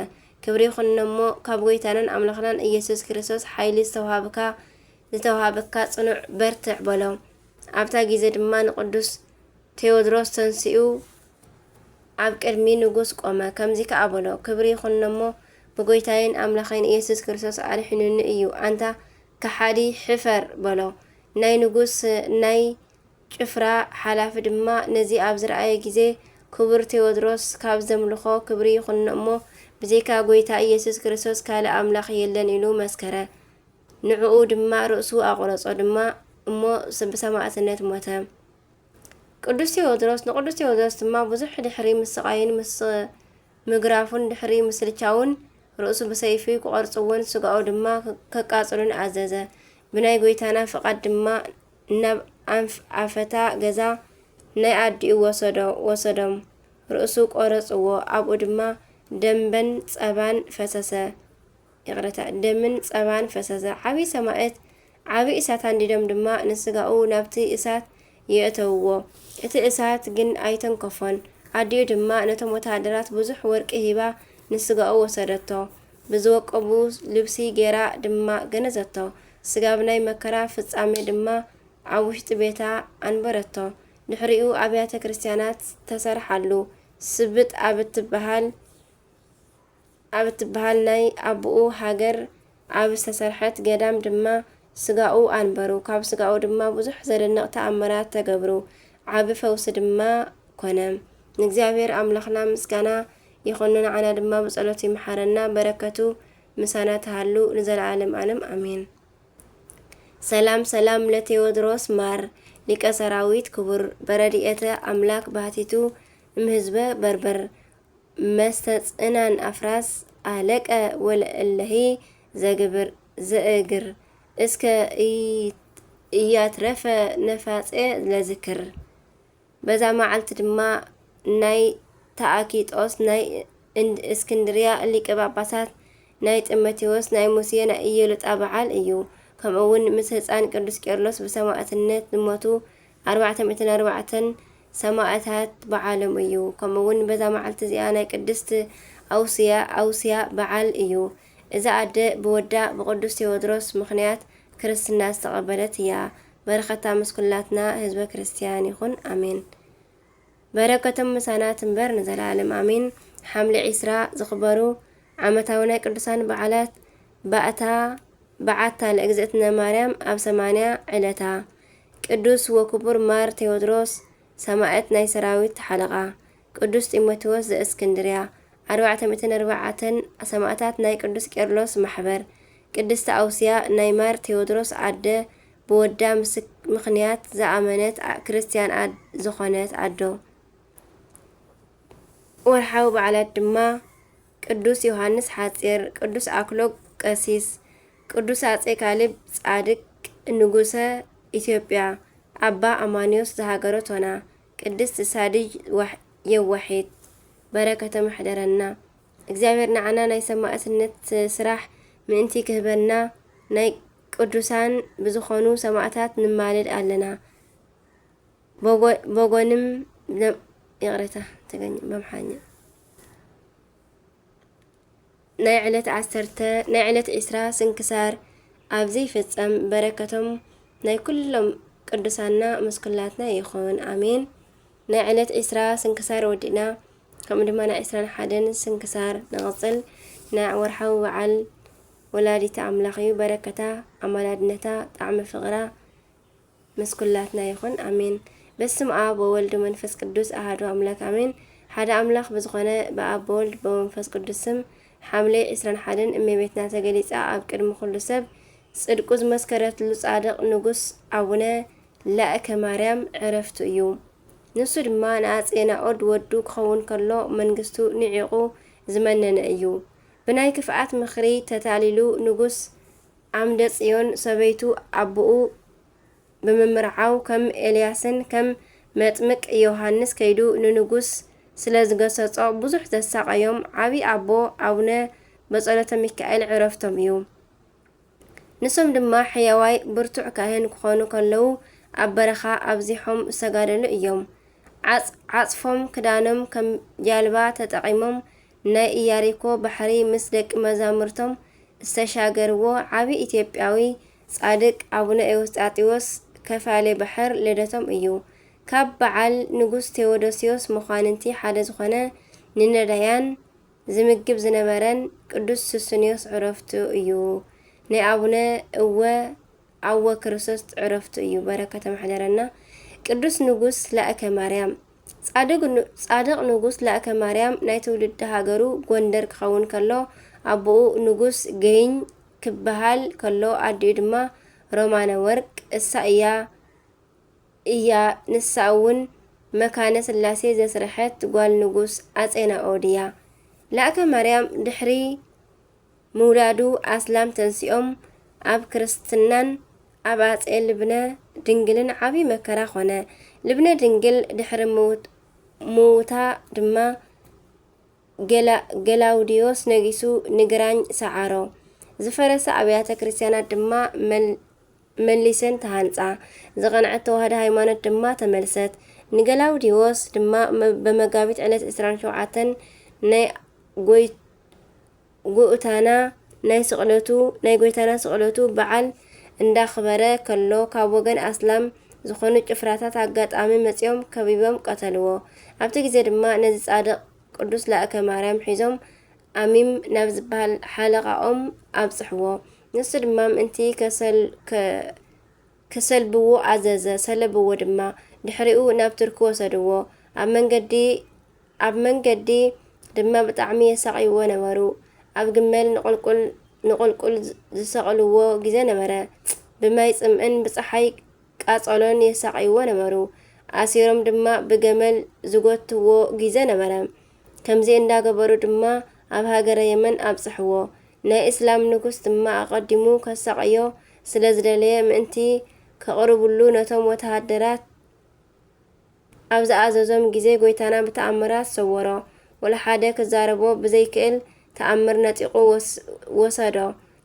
ክብሪ ይኹንኖ እሞ ካብ ጎይታናን ኣምላኽናን ኢየሱስ ክርስቶስ ሓይሊ ዝተዋሃብካ፣ ዝተዋሃበካ ጽኑዕ በርትዕ በሎ። ኣብታ ግዜ ድማ ንቅዱስ ቴዎድሮስ ተንሲኡ ኣብ ቅድሚ ንጉስ ቆመ። ከምዚ ከኣ በሎ፣ ክብሪ ይኹንኖ እሞ ብጎይታይን ኣምላኸይን ኢየሱስ ክርስቶስ ኣድሒኑኒ እዩ። ኣንታ ከሓዲ ሕፈር በሎ። ናይ ንጉስ ናይ ጭፍራ ሓላፊ ድማ ነዚ ኣብ ዝረኣየ ግዜ፣ ክቡር ቴዎድሮስ፣ ካብ ዘምልኾ ክብሪ ይኹንኖ እሞ ብዘይካ ጎይታ ኢየሱስ ክርስቶስ ካልእ ኣምላኽ የለን ኢሉ መስከረ። ንዕኡ ድማ ርእሱ ኣቑረጾ ድማ እሞ ስ-፣ ብሰማእትነት ሞተ። ቅዱስ ቴዎድሮስ፣ ንቅዱስ ቴዎድሮስ ድማ ብዙሕ ድሕሪ ምስቓይን ምስ ምግራፉን ድሕሪ ምስልቻውን ርእሱ ብሰይፊ ክቖርጽዎን ስጋኡ ድማ ከቃጽሉን ኣዘዘ። ብናይ ጎይታና ፍቓድ ድማ ናብ ኣንፍ-፣ ኣፈታ ገዛ ናይ ኣዲኡ ወሰዶ-፣ ወሰዶም። ርእሱ ቆረጽዎ፣ ኣብኡ ድማ ደምበን ጸባን ፈሰሰ። ይቕረታ፣ ደምን ጸባን ፈሰሰ። ዓቢ ሰማእት፣ ዓቢ እሳት ኣንዲዶም ድማ ንስጋኡ ናብቲ እሳት የእተውዎ። እቲ እሳት ግን ኣይተንከፎን። ኣዲኡ ድማ ነቶም ወተሃደራት ብዙሕ ወርቂ ሂባ ንስጋኡ ወሰደቶ። ብዝወቀቡ ልብሲ ጌራ ድማ ገነዘቶ። ስጋብ ናይ መከራ ፍጻሜ ድማ ኣብ ውሽጢ ቤታ ኣንበረቶ። ድሕሪኡ ኣብያተ ክርስቲያናት ተሰርሓሉ። ስብጥ ኣብ እትበሃል ኣብ እትበሃል ናይ ኣቦኡ ሃገር ኣብ ዝተሰርሐት ገዳም ድማ ስጋኡ ኣንበሩ። ካብ ስጋኡ ድማ ብዙሕ ዘደንቕ ተኣምራት ተገብሩ። ዓቢ ፈውሲ ድማ ኮነ። ንእግዚኣብሔር ኣምላኽና ምስጋና ይኹኖ፣ ንዓና ድማ ብጸሎቱ ይምሓረና። በረከቱ ምሳና ትሃሉ ንዘለዓለም ዓለም ኣሜን። ሰላም ሰላም ለቴዎድሮስ ማር ሊቀ ሰራዊት ክቡር፣ በረድኤተ ኣምላክ ባህቲቱ እምህዝበ በርበር መስተጽእናን ኣፍራስ ኣለቀ ወለእለሂ ዘግብር ዘእግር እስከ እይ-፣ እያትረፈ ነፋጼ ለዝክር። በዛ መዓልቲ ድማ ናይ ተኣኪጦስ ናይ እንድ-፣ እስክንድርያ ሊቀ ጳጳሳት፣ ናይ ጢሞቴዎስ፣ ናይ ሙሴ፣ ናይ ኢየሉጣ በዓል እዩ። ከምኡ እውን ምስ ህፃን ቅዱስ ቄርሎስ ብሰማዕትነት ዝሞቱ ኣርባዕተ ሚእትን ኣርባዕተን ሰማዕታት በዓሎም እዩ። ከምኡ እውን በዛ መዓልቲ እዚኣ ናይ ቅድስት ኣውስያ፣ ኣውስያ በዓል እዩ። እዛ ኣደ ብወዳ ብቅዱስ ቴዎድሮስ ምኽንያት ክርስትና ዝተቐበለት እያ። በረኸታ ምስ ኩላትና ህዝበ ክርስቲያን ይኹን። ኣሜን። በረከቶም ምሳና ትንበር ንዘለዓለም ኣሜን። ሓምለ ዒስራ ዝኽበሩ ዓመታዊ ናይ ቅዱሳን በዓላት፣ ባእታ፣ በዓታ ለእግዝእትነ ማርያም ኣብ ሰማንያ ዕለታ፣ ቅዱስ ወክቡር ማር ቴዎድሮስ ሰማዕት ናይ ሰራዊት ሓለቓ፣ ቅዱስ ጢሞቴዎስ ዘእስክንድርያ፣ ኣርባዕተ ሚእትን ኣርባዕተን ሰማእታት ናይ ቅዱስ ቄርሎስ ማሕበር፣ ቅድስቲ ኣውስያ ናይ ማር ቴዎድሮስ ኣደ ብወዳ ምስክ-፣ ምኽንያት ዝኣመነት ኣ-፣ ክርስትያን ኣድ-፣ ዝኾነት ኣዶ። ወርሓዊ በዓላት ድማ ቅዱስ ዮሃንስ ሓጺር፣ ቅዱስ ኣክሎግ ቀሲስ፣ ቅዱስ ኣጼ ካልብ ጻድቅ ንጉሰ ኢትዮጵያ፣ ኣባ ኣማንዮስ ዘሃገረ ቶና፣ ቅድስት ሳድጅ ዋሕ-፣ የዋሒት። በረከቶም ይሕደረና። እግዚኣብሔር ንዓና ናይ ሰማእትነት ስራሕ ምእንቲ ክህበና ናይ ቅዱሳን ብዝኾኑ ሰማእታት ንማልድ ኣለና። በጎ-፣ በጎንም ነ-፣ ይቕሬታ፣ ተገኝ-፣ በምሓኛ። ናይ ዕለት ዓሰርተ፣ ናይ ዕለት ዒስራ ስንክሳር ኣብዚ ይፍጸም። በረከቶም ናይ ኩሎም ቅዱሳና ምስ ኩላትና ይኹን። ኣሜን። ናይ ዕለት ዒስራ ስንክሳር ወዲእና፣ ከምኡ ድማ ናይ ዒስራን ሓደን ስንክሳር ንቐጽል። ናይ ወርሓዊ በዓል ወላዲተ ኣምላኽ እዩ። በረከታ፣ ኣማላድነታ፣ ጣዕሚ ፍቕራ ምስ ኩላትና ይኹን። ኣሜን። በስም ኣብ ወወልድ መንፈስ ቅዱስ ኣሃዱ ኣምላክ ኣሜን። ሓደ ኣምላክ ብዝኾነ ብኣብ ብወልድ ብመንፈስ ቅዱስ ስም ሓምሌ ዒስራን ሓደን እመቤትና ተገሊጻ ኣብ ቅድሚ ኩሉ ሰብ ጽድቁ ዝመስከረትሉ ጻድቕ ንጉስ ኣቡነ ላእከ ማርያም ዕረፍቱ እዩ። ንሱ ድማ ንኣጼ ናኦድ ወዱ ክኸውን ከሎ መንግስቱ ንዒቑ ዝመነነ እዩ። ብናይ ክፍኣት ምኽሪ ተታሊሉ ንጉስ ዓምደ ጽዮን ሰበይቱ ኣቦኡ ብምምርዓው ከም ኤልያስን ከም መጥምቅ ዮሃንስ ከይዱ ንንጉስ ስለ ዝገሰጾ ብዙሕ ዘሳቐዮም ዓቢ ኣቦ ኣቡነ በጸሎተ ሚካኤል ዕረፍቶም እዩ። ንሶም ድማ ሕያዋይ ብርቱዕ ካህን ክኾኑ ከለዉ ኣብ በረኻ ኣብዚሖም ዝተጋደሉ እዮም። ዓጽ-፣ ዓጽፎም ክዳኖም ከም ጃልባ ተጠቒሞም ናይ ኢያሪኮ ባሕሪ ምስ ደቂ መዛሙርቶም ዝተሻገርዎ ዓቢ ኢትዮጵያዊ ጻድቅ ኣቡነ ኤዎስጣቴዎስ ከፋሌ ባሕር ልደቶም እዩ። ካብ በዓል ንጉስ ቴዎዶስዮስ መኳንንቲ ሓደ ዝኾነ ንነዳያን ዝምግብ ዝነበረን ቅዱስ ሱስንዮስ ዕረፍቱ እዩ። ናይ ኣቡነ እወ ኣወ ክርስቶስ ዕረፍቱ እዩ። በረከቶም ይሕደረና። ቅዱስ ንጉስ ላእከ ማርያም። ጻድቅ ኑ-፣ ጻድቅ ንጉስ ላእከ ማርያም ናይ ትውልዲ ሃገሩ ጎንደር ክኸውን ከሎ ኣቦኡ ንጉስ ገይኝ ክበሃል ከሎ ኣዲኡ ድማ ሮማነ ወርቅ እሳ እያ፣ እያ። ንሳ እውን መካነ ስላሴ ዘስርሐት ጓል ንጉስ ኣጼ ናኦድ እያ። ላእከ ማርያም ድሕሪ ምውላዱ ኣስላም ተንሲኦም ኣብ ክርስትናን ኣብ ኣጼ ልብነ ድንግልን ዓቢ መከራ ኾነ። ልብነ ድንግል ድሕሪ ምውት-፣ ምውታ ድማ ገላ-፣ ገላውዲዮስ ነጊሱ ንግራኝ ሰዓሮ። ዝፈረሳ ኣብያተ ክርስቲያናት ድማ መል-፣ መሊሰን ተሃንጻ። ዝቐንዐት ተዋህዶ ሃይማኖት ድማ ተመልሰት። ንገላውዲዮስ ድማ መ-፣ በመጋቢት ዕለት ዕስራን ሸውዓተን ናይ ጎይ-፣ ጉእታና ናይ ስቕለቱ፣ ናይ ጎይታና ስቕለቱ በዓል እንዳኽበረ ከሎ፣ ካብ ወገን ኣስላም ዝኾኑ ጭፍራታት ኣጋጣሚ መጺኦም ከቢቦም ቀተልዎ። ኣብቲ ግዜ ድማ ነዚ ጻድቕ ቅዱስ ላእከ ማርያም ሒዞም ኣሚም ናብ ዝበሃል ሓለቓኦም ኣብጽሕዎ። ንሱ ድማ ምእንቲ ከሰል-፣ ከ-፣ ክሰልብዎ ኣዘዘ። ሰለብዎ ድማ። ድሕሪኡ ናብ ቱርኪ ወሰድዎ። ኣብ መንገዲ፣ ኣብ መንገዲ ድማ ብጣዕሚ የሳቕይዎ ነበሩ። ኣብ ግመል ንቑልቁል፣ ንቑልቁል ዝሰቕልዎ ግዜ ነበረ። ብማይ ጽምእን ብጸሓይ ቃጸሎን የሳቕይዎ ነበሩ። ኣሲሮም ድማ ብገመል ዝጎትዎ ግዜ ነበረ። ከምዚ እንዳገበሩ ድማ ኣብ ሃገረ የመን ኣብጽሕዎ። ናይ እስላም ንጉስ ድማ ኣቐዲሙ ከሳቕዮ ስለ ዝደለየ ምእንቲ ከቕርብሉ ነቶም ወተሃደራት ኣብ ዝኣዘዞም ግዜ ጎይታና ብተኣምራት ሰወሮ። ወላ ሓደ ክዛረቦ ብዘይክእል ተኣምር ነጢቑ ወስ-፣ ወሰዶ።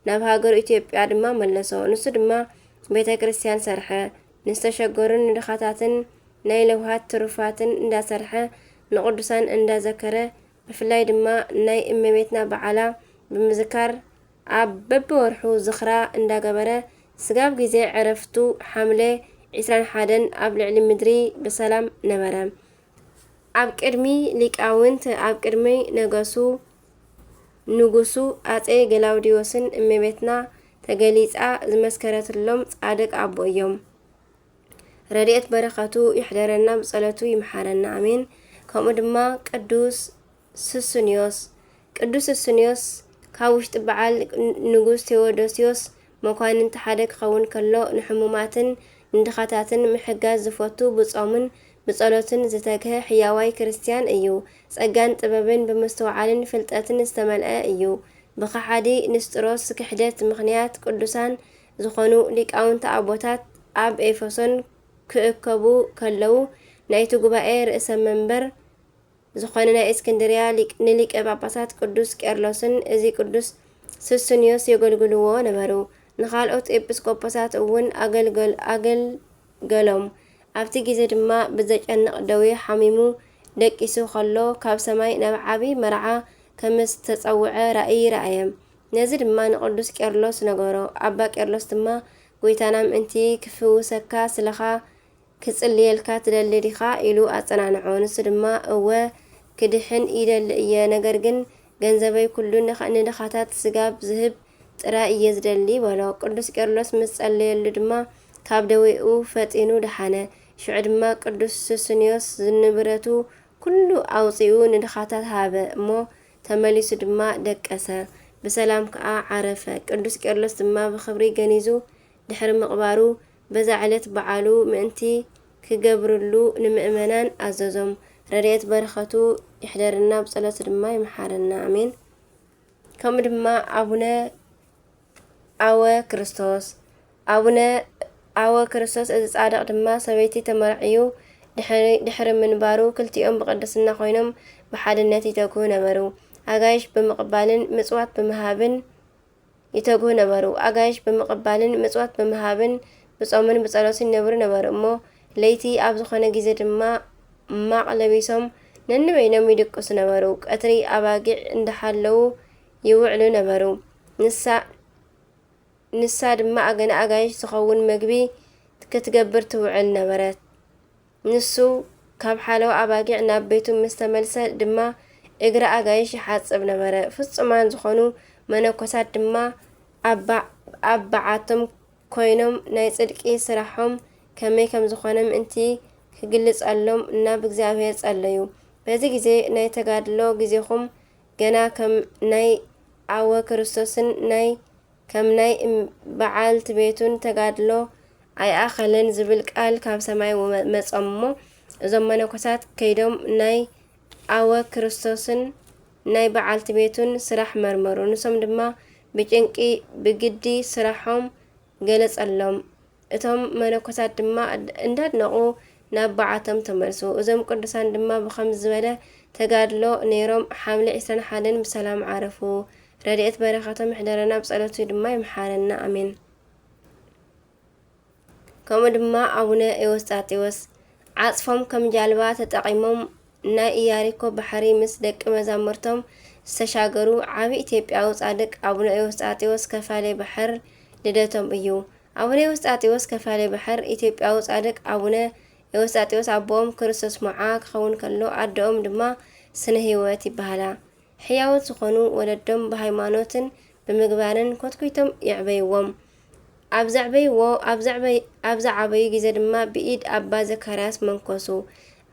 ናብ ሃገሩ ኢትዮጵያ ድማ መለሶ። ንሱ ድማ ቤተ ክርስቲያን ሰርሐ። ንዝተሸገሩን ንድኻታትን ናይ ለውሃት ትሩፋትን እንዳሰርሐ ንቅዱሳን እንዳዘከረ ብፍላይ ድማ ናይ እመቤትና በዓላ ብምዝካር ኣብ በብወርሑ ዝኽራ እንዳገበረ ስጋብ ግዜ ዕረፍቱ ሓምለ ዕስራን ሓደን ኣብ ልዕሊ ምድሪ ብሰላም ነበረ። ኣብ ቅድሚ ሊቃውንት፣ ኣብ ቅድሚ ነገሱ፣ ንጉሱ ኣጼ ገላውዲዮስን እመቤትና ተገሊጻ ዝመስከረትሎም ጻድቅ ኣቦ እዮም። ረድኤት በረኸቱ ይሕደረና፣ ብጸሎቱ ይምሓረና፣ ኣሜን። ከምኡ ድማ ቅዱስ ሱስንዮስ፣ ቅዱስ ሱስንዮስ ካብ ውሽጢ በዓል ንጉስ ቴዎዶስዮስ መኳንንቲ ሓደ ክኸውን ከሎ፣ ንሕሙማትን ንድኻታትን ምሕጋዝ ዝፈቱ፣ ብጾምን ብጸሎትን ዝተግሀ ሕያዋይ ክርስትያን እዩ። ጸጋን ጥበብን ብምስትውዓልን ፍልጠትን ዝተመልአ እዩ። ብኸሓዲ ንስጥሮስ ክሕደት ምኽንያት ቅዱሳን ዝኾኑ ሊቃውንቲ ኣቦታት ኣብ ኤፌሶን ክእከቡ ከለዉ፣ ናይቲ ጉባኤ ርእሰ መንበር ዝኾነ ናይ እስክንድርያ ሊቅ-፣ ንሊቀ ጳጳሳት ቅዱስ ቄርሎስን እዚ ቅዱስ ሱስንዮስ የገልግልዎ ነበሩ። ንኻልኦት ኤጲስቆጶሳት እውን ኣገልገል-፣ ኣገልገሎም። ኣብቲ ግዜ ድማ ብዘጨንቕ ደዌ ሓሚሙ ደቂሱ ኸሎ፣ ካብ ሰማይ ናብ ዓቢ መርዓ ከም ዝተጸውዐ ራእይ ረኣየ። ነዚ ድማ ንቅዱስ ቄርሎስ ነገሮ። ኣባ ቄርሎስ ድማ ጎይታና ምእንቲ ክፍውሰካ ስለኻ ክጽልየልካ ትደሊ ዲኻ? ኢሉ ኣጸናንዖ። ንሱ ድማ፣ እወ፣ ክድሕን ይደሊ እየ፣ ነገር ግን ገንዘበይ ኩሉ ንኸ-፣ ንድኻታት ስጋብ ዝህብ ጥራይ እየ ዝደሊ፣ በሎ። ቅዱስ ቄርሎስ ምስ ጸለየሉ ድማ ካብ ደዌኡ ፈጢኑ ደሓነ። ሽዑ ድማ ቅዱስ ሱስንዮስ ንብረቱ ኩሉ ኣውጺኡ ንድኻታት ሃበ እሞ ተመሊሱ ድማ ደቀሰ። ብሰላም ከኣ ዓረፈ። ቅዱስ ቄርሎስ ድማ ብኽብሪ ገኒዙ ድሕሪ ምቕባሩ፣ በዛ ዕለት በዓሉ ምእንቲ ክገብርሉ ንምእመናን ኣዘዞም። ረድኤት በረኸቱ ይሕደርና፣ ብጸሎቱ ድማ ይምሓረና። ኣሜን። ከምኡ ድማ ኣቡነ ኣወ ክርስቶስ፣ ኣቡነ ኣወ ክርስቶስ እዚ ጻድቕ ድማ ሰበይቲ ተመርዕዩ ድሕሪ፣ ድሕሪ ምንባሩ፣ ክልቲኦም ብቅድስና ኮይኖም ብሓድነት ይተግሁ ነበሩ። ኣጋይሽ ብምቕባልን ምጽዋት ብምሃብን ይተግሁ ነበሩ። ኣጋይሽ ብምቕባልን ምጽዋት ብምሃብን ብጾምን ብጸሎትን ይነብሩ ነበሩ እሞ፣ ለይቲ ኣብ ዝኾነ ግዜ ድማ ማቕ ለቢሶም ነንበይኖም ይድቅሱ ነበሩ። ቀትሪ ኣባጊዕ እንዳሓለዉ ይውዕሉ ነበሩ። ንሳ፣ ንሳ ድማ ኣገ-፣ ንኣጋይሽ ዝኸውን መግቢ ክትገብር ትውዕል ነበረት። ንሱ ካብ ሓለዋ ኣባጊዕ ናብ ቤቱ ምስ ተመልሰ ድማ እግሪ ኣጋይሽ ይሓጽብ ነበረ። ፍጹማን ዝኾኑ መነኮሳት ድማ ኣብ በ-፣ ኣብ በዓቶም ኮይኖም ናይ ጽድቂ ስራሖም ከመይ ከም ዝኾነ ምእንቲ ክግልጸሎም ናብ እግዚኣብሔር ጸለዩ። በዚ ግዜ ናይ ተጋድሎ ግዜኹም ገና ከም ናይ ኣወ ክርስቶስን ናይ ከም ናይ እም-፣ በዓልቲ ቤቱን ተጋድሎ ኣይኣኸለን ዝብል ቃል ካብ ሰማይ ወመ-፣ መጾም እሞ፣ እዞም መነኮሳት ከይዶም ናይ ኣወ ክርስቶስን ናይ በዓልቲ ቤቱን ስራሕ መርመሩ። ንሶም ድማ ብጭንቂ ብግዲ ስራሖም ገለጸሎም። እቶም መነኮሳት ድማ እንዳድነቑ ናብ በዓቶም ተመልሱ። እዞም ቅዱሳን ድማ ብኸምዚ ዝበለ ተጋድሎ ነይሮም ሓምለ ዕስራን ሓደን ብሰላም ዓረፉ። ረድኤት በረኸቶም ይሕደረና፣ ብጸሎቱ ድማ ይምሓረና። ኣሜን። ከምኡ ድማ ኣቡነ ኤዎስጣቴዎስ ዓጽፎም ከም ጃልባ ተጠቒሞም ናይ ኢያሪኮ ባሕሪ ምስ ደቂ መዛሙርቶም ዝተሻገሩ ዓቢ ኢትዮጵያዊ ጻድቅ ኣቡነ ኤዎስጣቴዎስ ከፋሌ ባሕር ልደቶም እዩ። ኣቡነ ኤዎስጣቴዎስ ከፋሌ ባሕር ኢትዮጵያዊ ጻድቅ ኣቡነ ኤዎስጣቴዎስ ኣቦኦም ክርስቶስ ሞዓ ክኸውን ከሎ ኣደኦም ድማ ስነ ህይወት ይበሃላ። ሕያዎት ዝኾኑ ወለዶም ብሃይማኖትን ብምግባርን ኮትኲቶም የዕበይዎም። ኣብ ዘዕበይዎ፣ ኣብ ዘዕበይ-፣ ኣብ ዝዓበዩ ግዜ ድማ ብኢድ ኣባ ዘካርያስ መንኮሱ።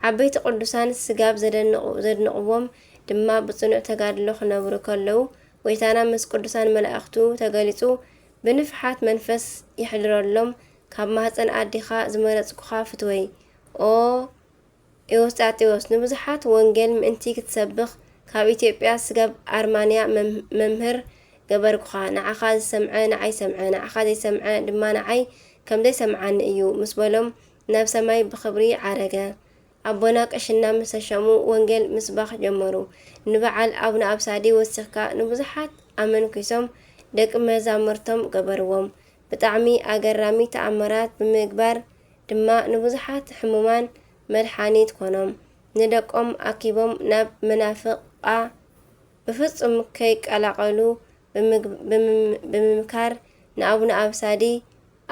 ዓበይቲ ቅዱሳን ስጋብ ዘደንቑ-፣ ዘድንቕዎም ድማ ብጽኑዕ ተጋድሎ ክነብሩ ከለዉ፣ ጎይታና ምስ ቅዱሳን መላእኽቱ ተገሊጹ ብንፍሓት መንፈስ የሕድረሎም። ካብ ማህጸን ኣዲኻ ዝመረጽኩኻ ፍትወይ፣ ኦ ኤዎስጣቴዎስ፣ ንብዙሓት ወንጌል ምእንቲ ክትሰብኽ ካብ ኢትዮጵያ ስጋብ ኣርማንያ መም-፣ መምህር ገበርኩኻ። ንዓኻ ዝሰምዐ ንዓይ ሰምዐ፣ ንዓኻ ዘይሰምዐ ድማ ንዓይ ከም ዘይሰምዓኒ እዩ ምስ በሎም ናብ ሰማይ ብኽብሪ ዓረገ። ኣቦና ቅሽና ምስ ተሸሙ ወንጌል ምስባኽ ጀመሩ። ንበዓል ኣቡነ ኣብሳዲ ወሲኽካ ንብዙሓት ኣመንኪሶም ደቂ መዛሙርቶም ገበርዎም። ብጣዕሚ ኣገራሚ ተኣምራት ብምግባር ድማ ንብዙሓት ሕሙማን መድሓኒት ኮኖም። ንደቆም ኣኪቦም ናብ መናፍቓ ብፍጹም ከይቀላቐሉ ብምግ-፣ ብምም-፣ ብምምካር ንኣቡነ ኣብሳዲ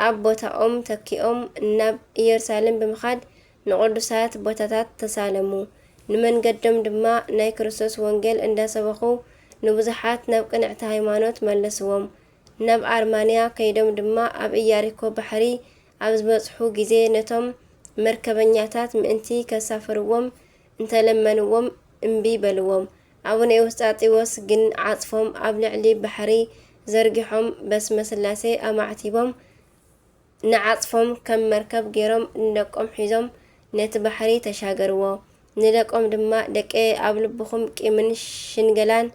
ኣብ ቦታኦም ተኪኦም ናብ ኢየሩሳሌም ብምኻድ ንቅዱሳት ቦታታት ተሳለሙ። ንመንገዶም ድማ ናይ ክርስቶስ ወንጌል እንዳሰበኹ ንብዙሓት ናብ ቅንዕቲ ሃይማኖት መለስዎም። ናብ ኣርማንያ ከይዶም ድማ ኣብ ኢያሪኮ ባሕሪ ኣብ ዝበጽሑ ግዜ ነቶም መርከበኛታት ምእንቲ ከሳፍርዎም እንተለመንዎም እምቢ በልዎም። ኣቡነ ኤዎስጣቴዎስ ግን ዓጽፎም ኣብ ልዕሊ ባሕሪ ዘርጊሖም በስመ ስላሴ ኣማዕቲቦም ንዓጽፎም ከም መርከብ ገይሮም ንደቆም ሒዞም ነቲ ባሕሪ ተሻገርዎ። ንደቆም ድማ፣ ደቀየ፣ ኣብ ልብኹም ቂምን ሽንገላን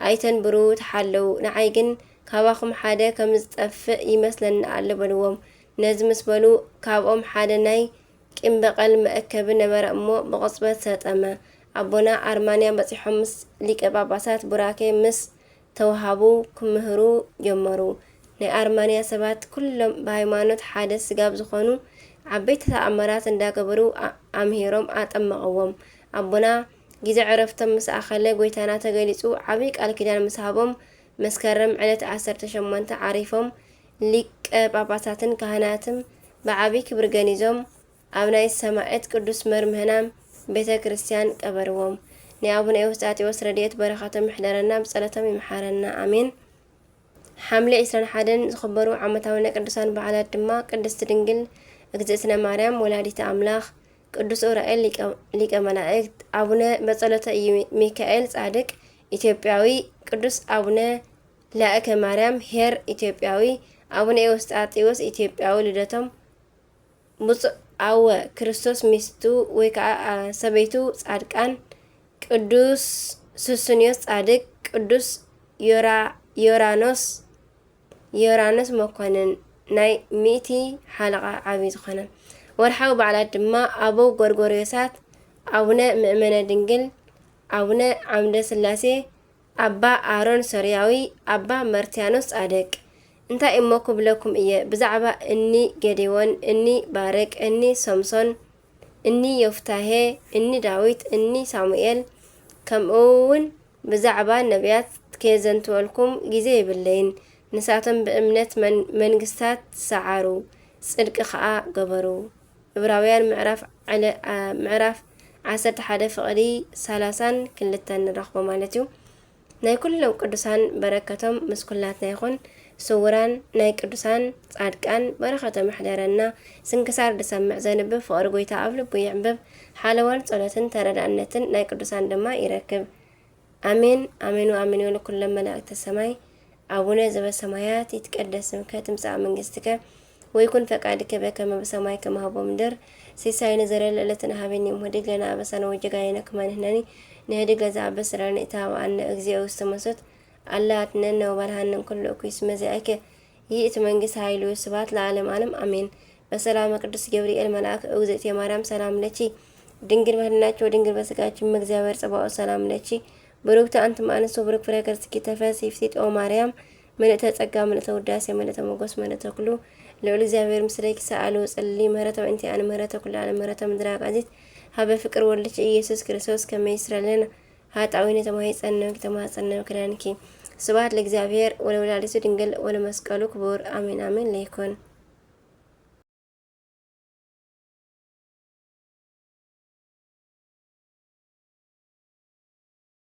ኣይተንብሩ፣ ተሓለዉ። ንዓይ ግን ካባኹም ሓደ ከም ዝጠፍእ ይመስለኒ ኣሎ በልዎም። ነዚ ምስ በሉ፣ ካብኦም ሓደ ናይ ቂም በቐል መእከቢ ነበረ እሞ ብቕጽበት ሰጠመ። ኣቦና ኣርማንያ በጺሖም ምስ ሊቀ ጳጳሳት ቡራኬ ምስ ተወሃቡ ክምህሩ ጀመሩ። ናይ ኣርማንያ ሰባት ኩሎም ብሃይማኖት ሓደ ስጋብ ዝኾኑ ዓበይቲ ተኣምራት እንዳገበሩ ኣ-፣ ኣምሂሮም ኣጠመቕዎም። ኣቦና ግዜ ዕረፍቶም ምስ ኣኸለ ጎይታና ተገሊጹ ዓብዪ ቃል ኪዳን ምስ ሃቦም መስከረም ዕለት ዓሰርተ ሸሞንተ ዓሪፎም። ሊቀ ጳጳሳትን ካህናትም ብዓቢ ክብሪ ገኒዞም ኣብ ናይ ሰማዕት ቅዱስ መርምህናም ቤተ ክርስቲያን ቀበርዎም። ናይ ኣቡነ ኤውስጣቴዎስ ረድኤት በረኸቶም ይሕደረና፣ ብጸሎቶም ይምሓረና። ኣሜን። ሓምለ ዕስራን ሓደን ዝኽበሩ ዓመታዊ ናይ ቅዱሳን በዓላት ድማ ቅድስት ድንግል እግዝእትነ ማርያም ወላዲተ ኣምላኽ፣ ቅዱስ ኡራኤል ሊቀ፣ ሊቀ መላእክት፣ ኣቡነ በጸሎተ ኢዩ ሚካኤል ጻድቅ ኢትዮጵያዊ፣ ቅዱስ ኣቡነ ላእከ ማርያም ኄር ኢትዮጵያዊ፣ ኣቡነ ኤውስጣቴዎስ ኢትዮጵያዊ ልደቶም፣ ብፁዕ ኣወ ክርስቶስ ሚስቱ ወይ ከዓ፣ አ፣ ሰበይቱ ጻድቃን፣ ቅዱስ ሱስንዮስ ጻድቅ፣ ቅዱስ ዮራ-፣ ዮራኖስ፣ ዮራኖስ መኮንን ናይ ሚእቲ ሓለቓ ዓቢ ዝኾነ። ወርሓዊ በዓላት ድማ ኣበው ጎርጎርዮሳት፣ ኣቡነ ምእመነ ድንግል፣ ኣቡነ ዓምደ ስላሴ፣ ኣባ ኣሮን ሶርያዊ፣ ኣባ መርትያኖስ ጻድቅ። እንታይ እሞ ክብለኩም እየ ብዛዕባ እኒ ጌዴዎን፣ እኒ ባርቅ፣ እኒ ሶምሶን፣ እኒ ዮፍታሄ፣ እኒ ዳዊት፣ እኒ ሳሙኤል፣ ከምኡ እውን ብዛዕባ ነቢያት ከየዘንትወልኩም ግዜ የብለይን። ንሳቶም ብእምነት መን-፣ መንግስታት ሰዓሩ፣ ጽድቂ ኸኣ ገበሩ። ዕብራውያን ምዕራፍ ዕለ-፣ አ፣ ምዕራፍ ዓሰርተ ሓደ ፍቕዲ ሰላሳን ክልተን ንረኽቦ ማለት እዩ። ናይ ኩሎም ቅዱሳን በረከቶም ምስ ኩላትና ይኹን። ስውራን ናይ ቅዱሳን ጻድቃን በረከቶም ይሕደረና። ስንክሳር ዝሰምዕ ዘንብብ ፍቕሪ ጎይታ ኣብ ልቡ ይዕንብብ። ሓለዋን ጸሎትን ተረዳእነትን ናይ ቅዱሳን ድማ ይረክብ። ኣሜን፣ ኣሜን ወኣሜን። ወለኩሎም መላእክተ ሰማይ። ኣቡነ ዘበሰማያት ይትቀደስ ስምከ ትምጻእ መንግስትከ ወይኩን ፈቃድከ በከመ በሰማይ ከማሁ በምድር። ሲሳይነ ዘለለ ዕለትነ ሀበነ ዮም፣ ህድግ ለነ አበሳነ ወጌጋየነ ከመ ንሕነኒ ንህድግ ለዘአበሰ ለነ። ኢታብአነ እግዚኦ ውስተ መንሱት፣ አላ አድነነ ወባልሐነ እምኩሉ እኩይ፣ እስመ ዚአከ ይእቲ መንግስት ኃይሉ ስብሐት ለዓለመ ዓለም አሜን። በሰላመ ቅዱስ ገብርኤል መልአክ እግዝእትየ ማርያም ሰላም ለኪ ድንግል በህሊናኪ ወድንግል በስጋኪ እመ እግዚአብሔር ጸባኦት ሰላም ለኪ ብሩክቲ አንቲ እም አንስት ወብሩክ ፍሬ ከርሥኪ ተፈሥሒ ፍሥሕት ኦ ማርያም ምልእተ ጸጋ ምልእተ ውዳሴ ምልእተ ሞገስ ምልእተ ኩሉ ልዑል እግዚኣብሔር ምስሌኪ ሰአሊ ወጸሊ ምህረተ በእንቲአነ ምህረተ ኩሉ ዓለም ምህረተ ምድረ አቃዚት ሀበ ፍቅር ወልድኪ ኢየሱስ ክርስቶስ ከመ ይስረለነ ኃጣውኢነ ተማሂጸነኪ ተማጸነኪ ኪዳንኪ። ስብሐት ለእግዚአብሔር ወለወላዲቱ ድንግል ወለመስቀሉ ክቡር አሜን አሜን ለይኩን።